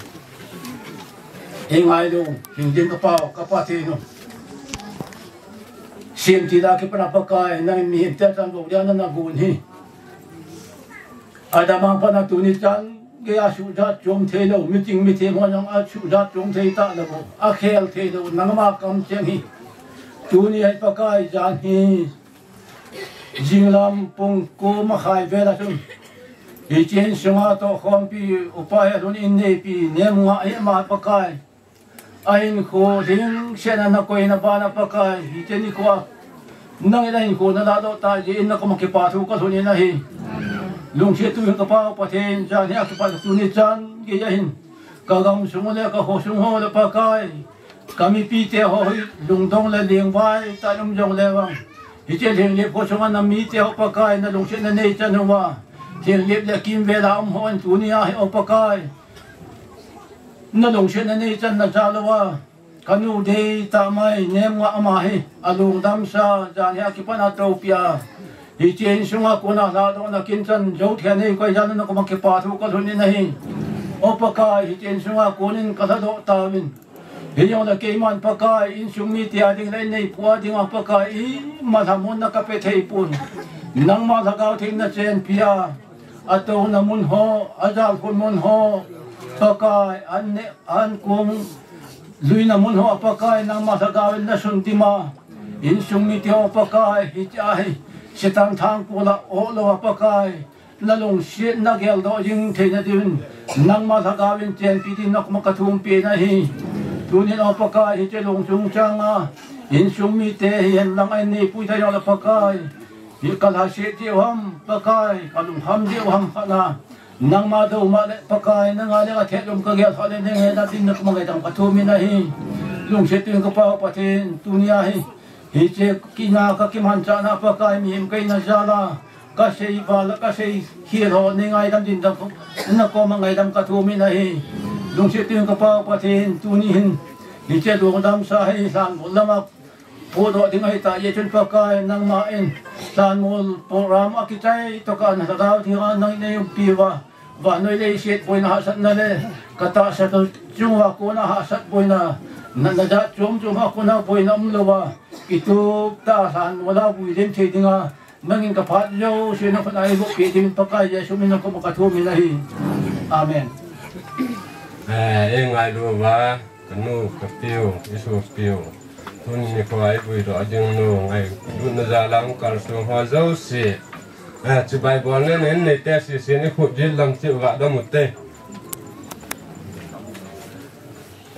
Eingailou, hingjing kapau, ka Pathen u, semtil a kipat a Pakai, nangin mihemte chan bou dia nana gon hi, adam'a pat a tuni chan geiya suhjat chom theilou, miching mithem ho jong asuhjat chom thei talou, akhel theilou, nangma kamcheng hi, tuni hi Pakai, jan hi jinglam pung ko makhai vel a chun, hiche insunga tohkhompi Upa Helun inneipi Nemnga hi ama Pakai, ahinkho lhingsetna nakoina bana Pakai, hiche nikhoa nangin ahinkho nalahdoh tah jeh in nakoma kipathu kalhun in ahi. Lungset tuhin kapau Pathen, jan hi akipat tuni chan geiya hin, kagamsung le kakhosung ho le Pakai, kamipite ho hi lungdong le lengvai tah in um jongle vang, hiche Lhenglep khosunga namite ho Pakai, nalungsetna neichan uva, Lhenglep le kimvel a um hon tunia hi O Pakai, nalungsetna neichan najal uva, kanu deitah mai Nemnga ama hi alungdamsa, jan hi akipat a toupia, hiche insunga kona lhadohna kin chan jouthem nei koi jal in nakoma kipathu kalhun in ahi. O Pakai, hiche insunga konin kalhadoh tauvin. Hijongle keiman Pakai, insung mite a ding le inneipu a dinga Pakai, ima lhamonna kape theipon, nangma Lhagao Theng nachenpia, atouna mun ho, ajalkhun mun ho, Pakai, an neh an kong luina mun hoa Pakai, nangma Lhagao in nasun dima, insung mite ho Pakai, hitia hi Satan thangkol a ohlou a Pakai, nalungset nageldoh jing theina diuvin, nangma Lhagao in chenpi din nakoma kathumpeh nahi. Tunin O Pakai, hiche lungchung changa insung mite hihen lang a inneipu ita jongle Pakai, hi kalhaset jeh u ham Pakai, kalungkham jeh u ham khat na, Nangma douma le Pakai, nanga le kathet lum kagel ho le, nangin nadin na koma ngaidam kathumin ahi. Lungset in ka Pau Pathen, tunia hi, hiche kina kakimanchahna Pakai, mihem kaina jal a kasei val, kasei khel ho, nei ngaidam ding dan, nakoma ngaidam kathumin ahi. Lungset in ka Pau Pathen, tuni hin, hiche lungdamsa hi lhanmol lama podoh ding ahitah jeh chun Pakai, nangman lhanmol program akichai tokah na lhagao thenga nangin neiumpi uva, vannoi leiset boina hahsatna le katahsa chunga kona hahsat boina, na, najat chom chom a kona boina umlouva, kitup tah a lhanmol a vui lem thei dinga, nangin kaphat jouse nakhut a eiboh peh dingin Pakai Jesu min a koma kathumin ahi. Amen. Eh, eingailu uva, kanu, kapiu, isopiu, tuni nikho a eivuidoh ding u ngailutna jal a hung kalsong ho jouse, eh, chibai bolna nei neite sese in ikhut jit lang cheh uva dam ute.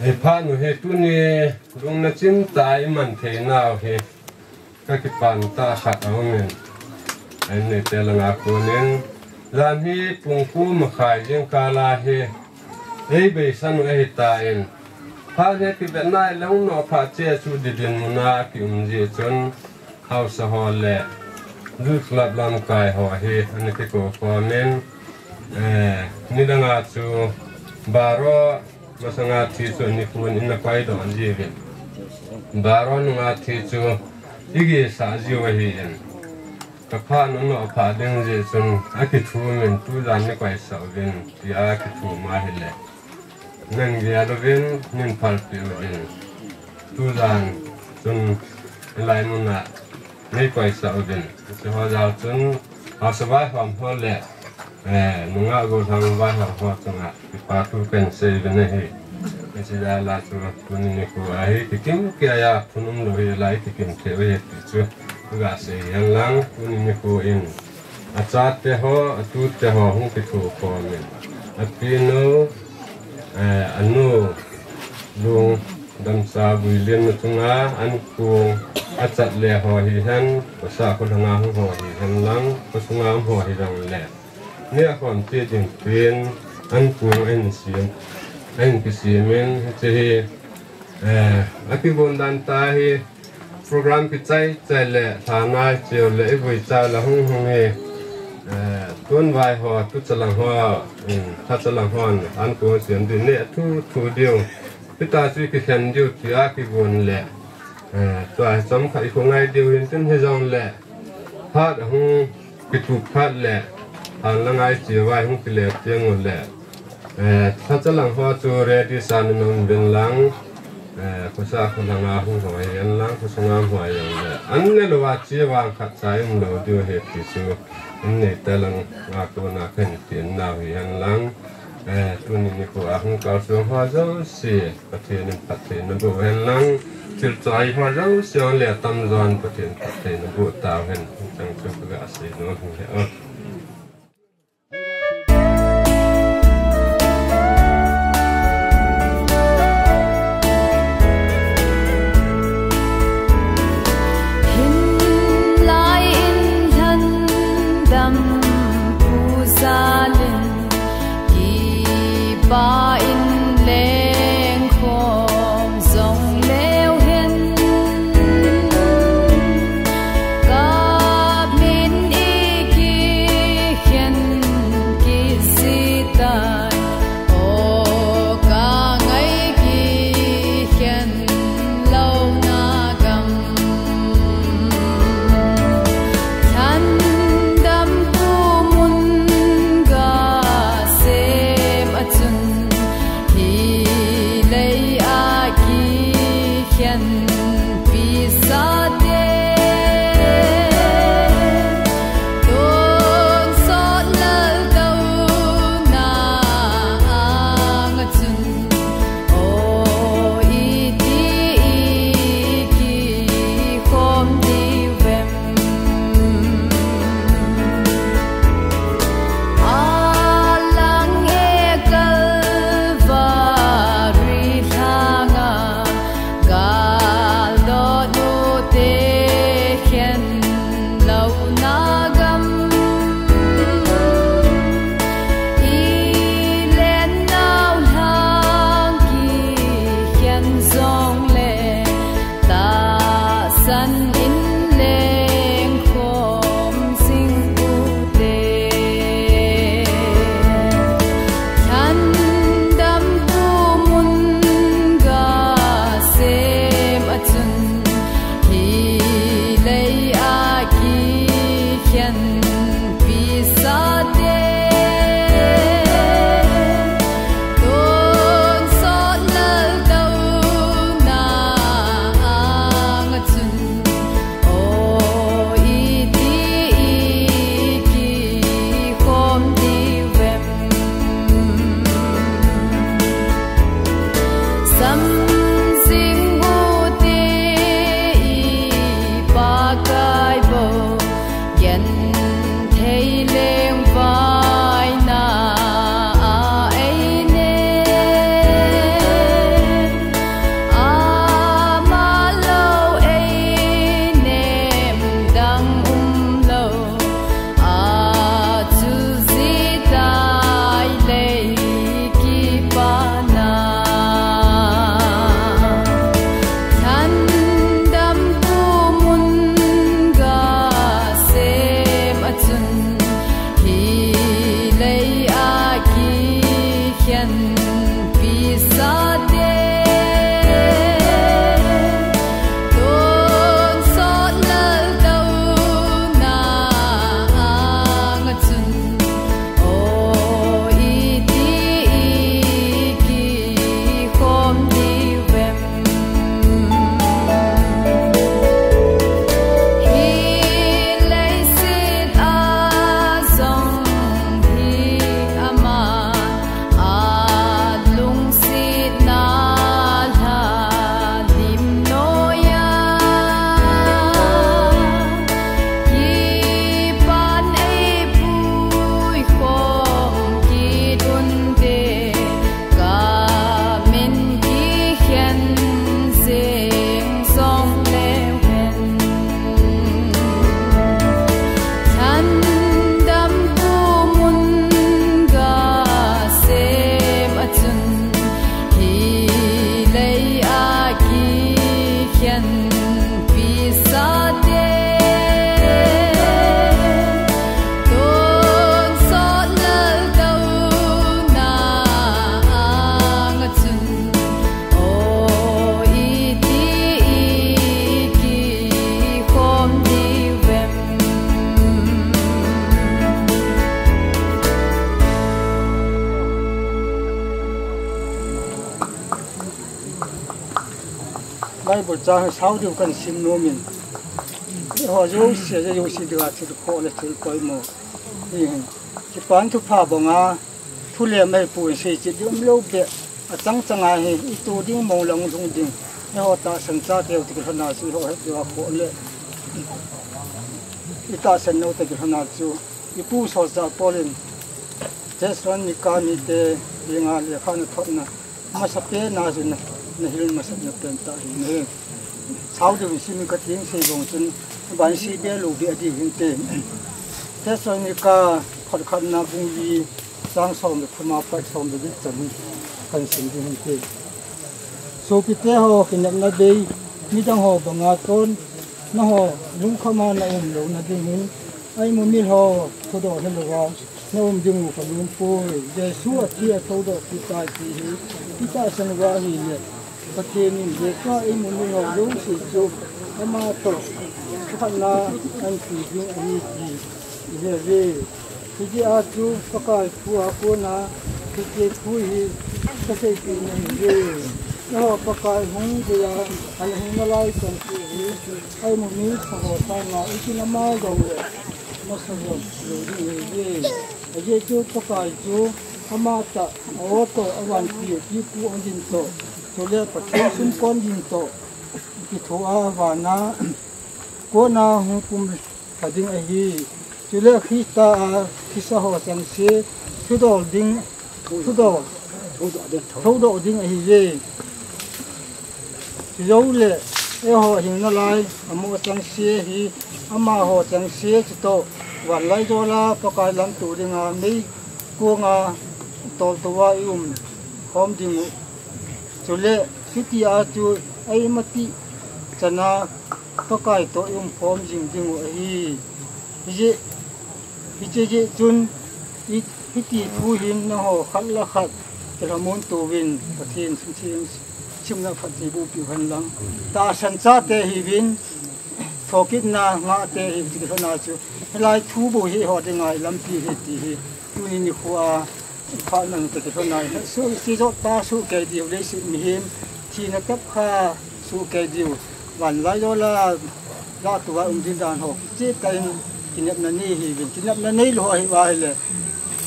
Hiphat nu hi tuni lungna chimtah a iman theinau hi kakipah tah khat aumin, eini te langa konin, jan hi pung ko makhai jingkah a hi eibeisan u ahitan, phat hi kivetna le hung nophah cheh chu didin muna kium jeh chun, haosa ho le Youth Club lamkai ho hi ana kikoukhom in, eh, nidanga chu baro masanga thi chu nikho in ana koidoh jiuvin, baro nunga thi chu igesah jiu ahin, kaphat u nophah ding jeh chun akithumin tujan neikoisah uvin tia akithum ahile, neigel uvin, neiphalpeh uvin, tujan chun hilai muna neikoisah uvin, hiche ho jal chun haosa vaihom ho le, eh, nungah gollhang vaihom ho chunga kipa thu kahin seiuvin ahi. Hiche jal a chu tuni nikho a hi kikim kei a phun umlou hel a ikikim thei u ahi ti chu kagasei hen lang, tuni nikho in achate ho, atute ho hung kithukhom in, apinu, eh, anu Lungdamcha Vuilimna chunga ankong achat le ho hihen, khosah kholhanga hung ho hihen lang, khosunga um ho hijongle, neh akhom cheh ding tin ankong ahin sem, ahin kisem in, hiche hi, eh, akigon dan tah hi, program kichai chai le lhanai cheu le ivui chai le hung hung hi, eh, tunvai ho, tuchalang ho, um, lhachalang hon ankong sem ding, neh athu thu diu, hitia chu ikikhen diu tia kigon le, eh, tua hi chomkhat ikho ngai diu hin tin, hijongle phat ahung kitup phat le, lhan langa iche uva hung kile teng ule, eh, lhachalang ho chu ready sa in um uvin lang, eh, khosah kholhanga hung ho hihen lang, khosunga um ho hijongle, an ne louva che vang khat cha umlou diu ahi ti chu, eini te langa kona kahin tin nau hihen lang, eh, tuni nikho a hung kalsong ho jouse, Pathen in phatthei naboh hen lang, thil chai ho jouse le atamjon Pathen phatthei naboh tauhen, chang chu kagasei nom ahi. Hinlai in lhandam pu jalin, kipa in lengkhom jong leu hen, kamin iki Bible chang hi sao diu kan sim nom in. Eiho jouse, jouse dinga thil khoh le thil poimo. Hihen. Kipan thupha banga, thulem ahi poi, seiche ding umlou beh. Achang changa hi, ito ding mong lang lhung ding. Eiho tahsan chate u ti kilhona chu, eiho het diu a khoh le. I tahsan nau te kilhona chu. I pu solchah Paul in Thessalonica mite henga lekha ana thotna. Masapen a chu na, nahil masatna pen tah ahi. Sao diu hin sim in kati, sei bang chun, ban sei be lou beh diu hinte. Thessalonica khat khatna bung li chang som le thuma pat som le get chan hi kan sim ding hinte. Sopite ho, kinepna bei, midang ho banga ton, nangho lungkhama na um louna ding hin, a imumil ho thudol hilouva na um ding u kalung poi. Jesu athi a thoudoh kit tai ti hi i tahsan uva ahile, Pathen in Jesu a imumil ho jouse chu ama toh thukhatna anti ding ahi ti i he uve. Hijeh a chu Pakai thu a kona hiche thu hi kaseipeh nahi uve. Eiho Pakai hung geiya ana hung nalai chan chu hi, a imumil ho sanga i kinepna jong le masa jong lou ding ahi uve. Ajeh chu Pakai chu ama tah, a-o toh, avantil pipu ajin toh, chule Pathen sumkon jin toh, kitho a vana kona hung pum lha ding ahi. Chule Christa a thisa ho chengse thudol ding, thudol, thoudoh ding ahiye. Chujou le, eiho hing nalai, amo chengse hi, amaho chengse chutoh, vanlaijola Pakai lamto dinga mei konga toltouva i um khom ding u. Chule, chuti a chu, a imatih chana Pakai toh i um khom jing ding u ahi. Hijeh, hiche jeh chun, i, hiti thu hin nangho khat le khat kilhamon touvin, Pathen sumsim, simna phatthei boh piu hen lang. Tahsan chate hiuvin, thokitna ngahte hiuvin ti kilhona chu, hilai thu bou hi eiho dinga i lampi ahi ti hi, tuni nikho a, phat nang te kilhona hi, su, si jot ta su kei diu leiset mihem, thina tep kha su kei diu, vanlaijola, la tua um ding dan ho, kicheh tah in kinepna nei hiuvin, kinepna neilou ho ahiuva ahile,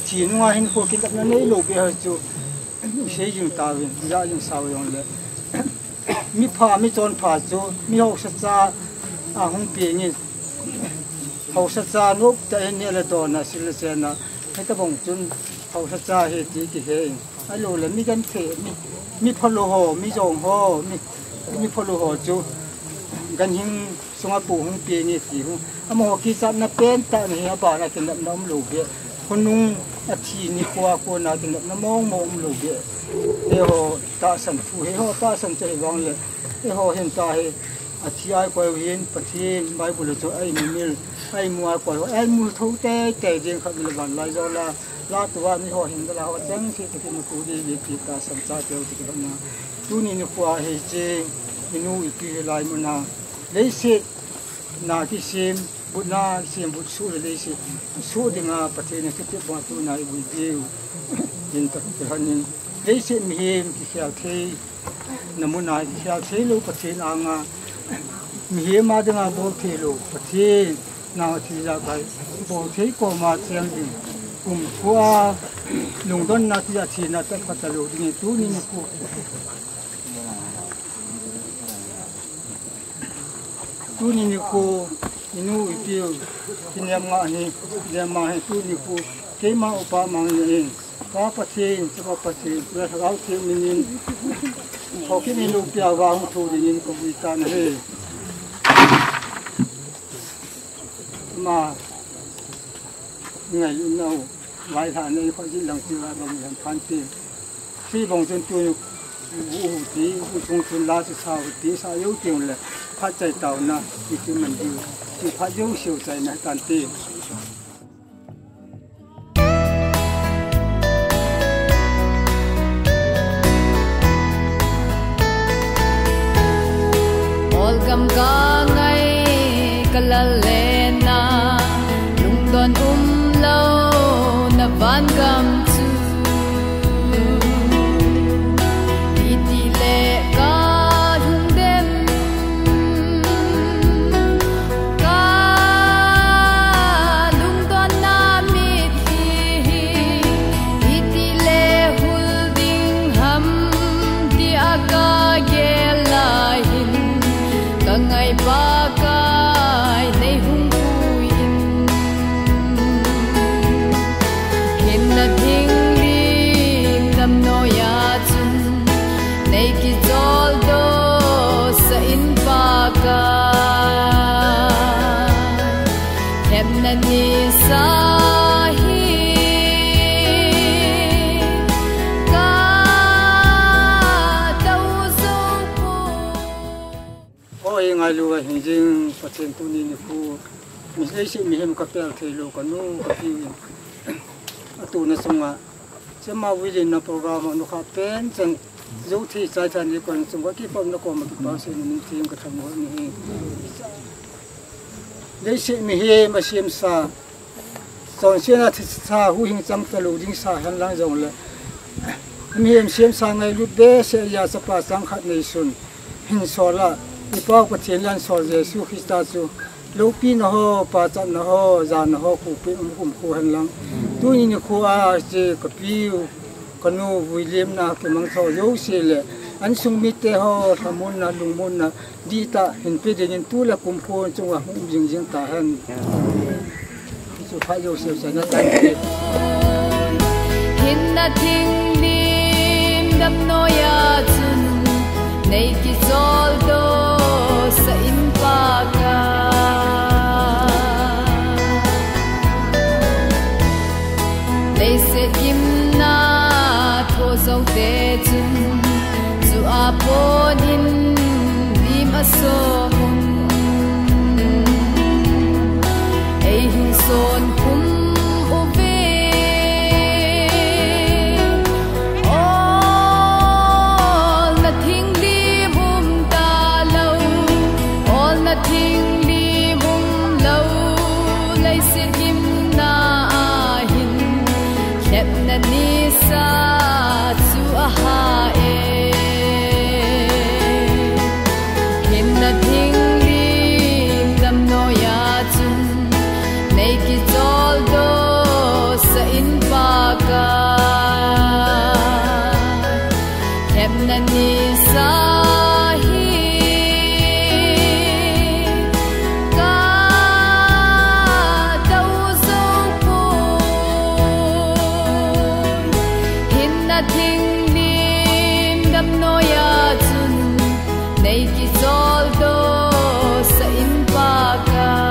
thi nunga hinkho kinepna neilou beh ho chu, sei jing tauvin, ja jing sao jongle. Mi pha, mi chonpha chu, mi haosacha, a hung pengin, haosacha nop tah in neh le don a, sil le chen a, hitobang chun, haosacha ahi ti kihe in. Ahilou le mi genthei, mi, mi phalou ho, mi jong ho, mi, mi phalou ho chu ganhing sunga pou hung peng e ti hung. Amaho kichatna pentah na hi abana kinepna umlou beh. Khonung athi nikho a kona kinepna mong mong umlou beh. Eiho tahsan thu, eiho tahsan chu ahivang le. Eiho hin tah hi athi a i koi u hin Pathen Bible a chu a imumil, a imu a i koi u, a imu thou teitei ding khat le vanlaijola. La tua mi ho hin la ho chengse te kimuto diu ahi ti tahsan chate u ti kilhona. Tuni nikho a hiche i nu i pi hilai muna leiset na kisem, but na kisem, but suh le leiset suh dinga Pathen in thutep banga tuna i vui diu. Hin tah kilhon in leiset mihem kikhel thei na muna kikhel theilou Pathen anga, mihem a dinga bol theilou Pathen na thi ja kai, bol thei koma cheng ding, kum khua lungdonna ti a thina tah khat talou ding tuni nikho. Tuni nikho, i nu i piu, kinem nga hi, kinem ma hi tuni nikho, keima upa mang ni in, Pa Pathen, Chapa Pathen, Chule Lhagao Theng minin, Haokip in loupi a vang thu dingin ka vui tan ahi. Ama ngailutna u, vailhahna i khoh jeh lang ti va bang lam phan ti. Sei bang chun tuni u ti, u chung chun la chu sa u ti, sa jou teng le, phat chai taona, ti chu man diu, ti phat jou siu chaina tan ti. Olgam ka ngai ka lal le na, lungdon umlou na van gam chu. Iti le ka lungdem Chen tuni nikho, mi leiset mihem kapel thei lou kanu kapiu in. Atuna chunga, chema wilin na program a nukha pen chan jou thei chai than ni kon chunga kipah na koma kipah se ni thim ka tham ni. Leiset mihem a siam sa, Chonsetna thisa huhhing chang talou ding sa henlang jongle, mihem siam sa ngailut behseh a chapa chang khat neisun hin sol a, i Pau Pathen le ansol Jesu Christa chu loupina ho, pachatna ho, jana ho, khopin um khum kho henlang. Tuni nikho a che kapiu, kanu vuilimna kimang tho jouse le, ansung mite ho, lhamonna, lungmonna, dihtah hinpe dingin tu le kum khun chunga hung um jingjing tahen. Chu phat jouse sena tante. Hinna thinglim damnoiya chun, nei kicholdo sa in Pakai. Leiset gimna tho joute chun, chu a pon in lim a som un. Ei hin son khum uve. Olna thinglim um talou, olna thinglim umlou, leiset gimna ahin, lhepna nisa chu aha e. Hinna thinglim damnoiya chun, nei kicholdo sa in Pakai. Lhepna nisa hi ka dou jou poi. Hinna thinglim damnoiya chun, nei kicholdo sa in Pakai.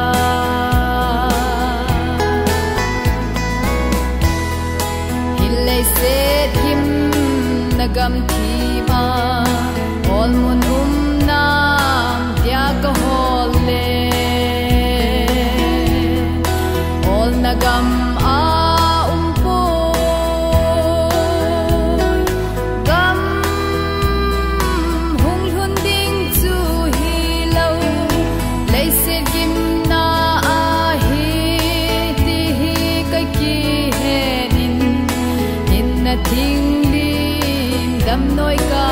Hin leiset gimna gamthip a, olmun um nam tia ka hol le, olna gam a um poi. Gam hung lhun ding chu hilou, leiset gimna ahi ti hi ka kihen in, hinna thinglim damnoi ka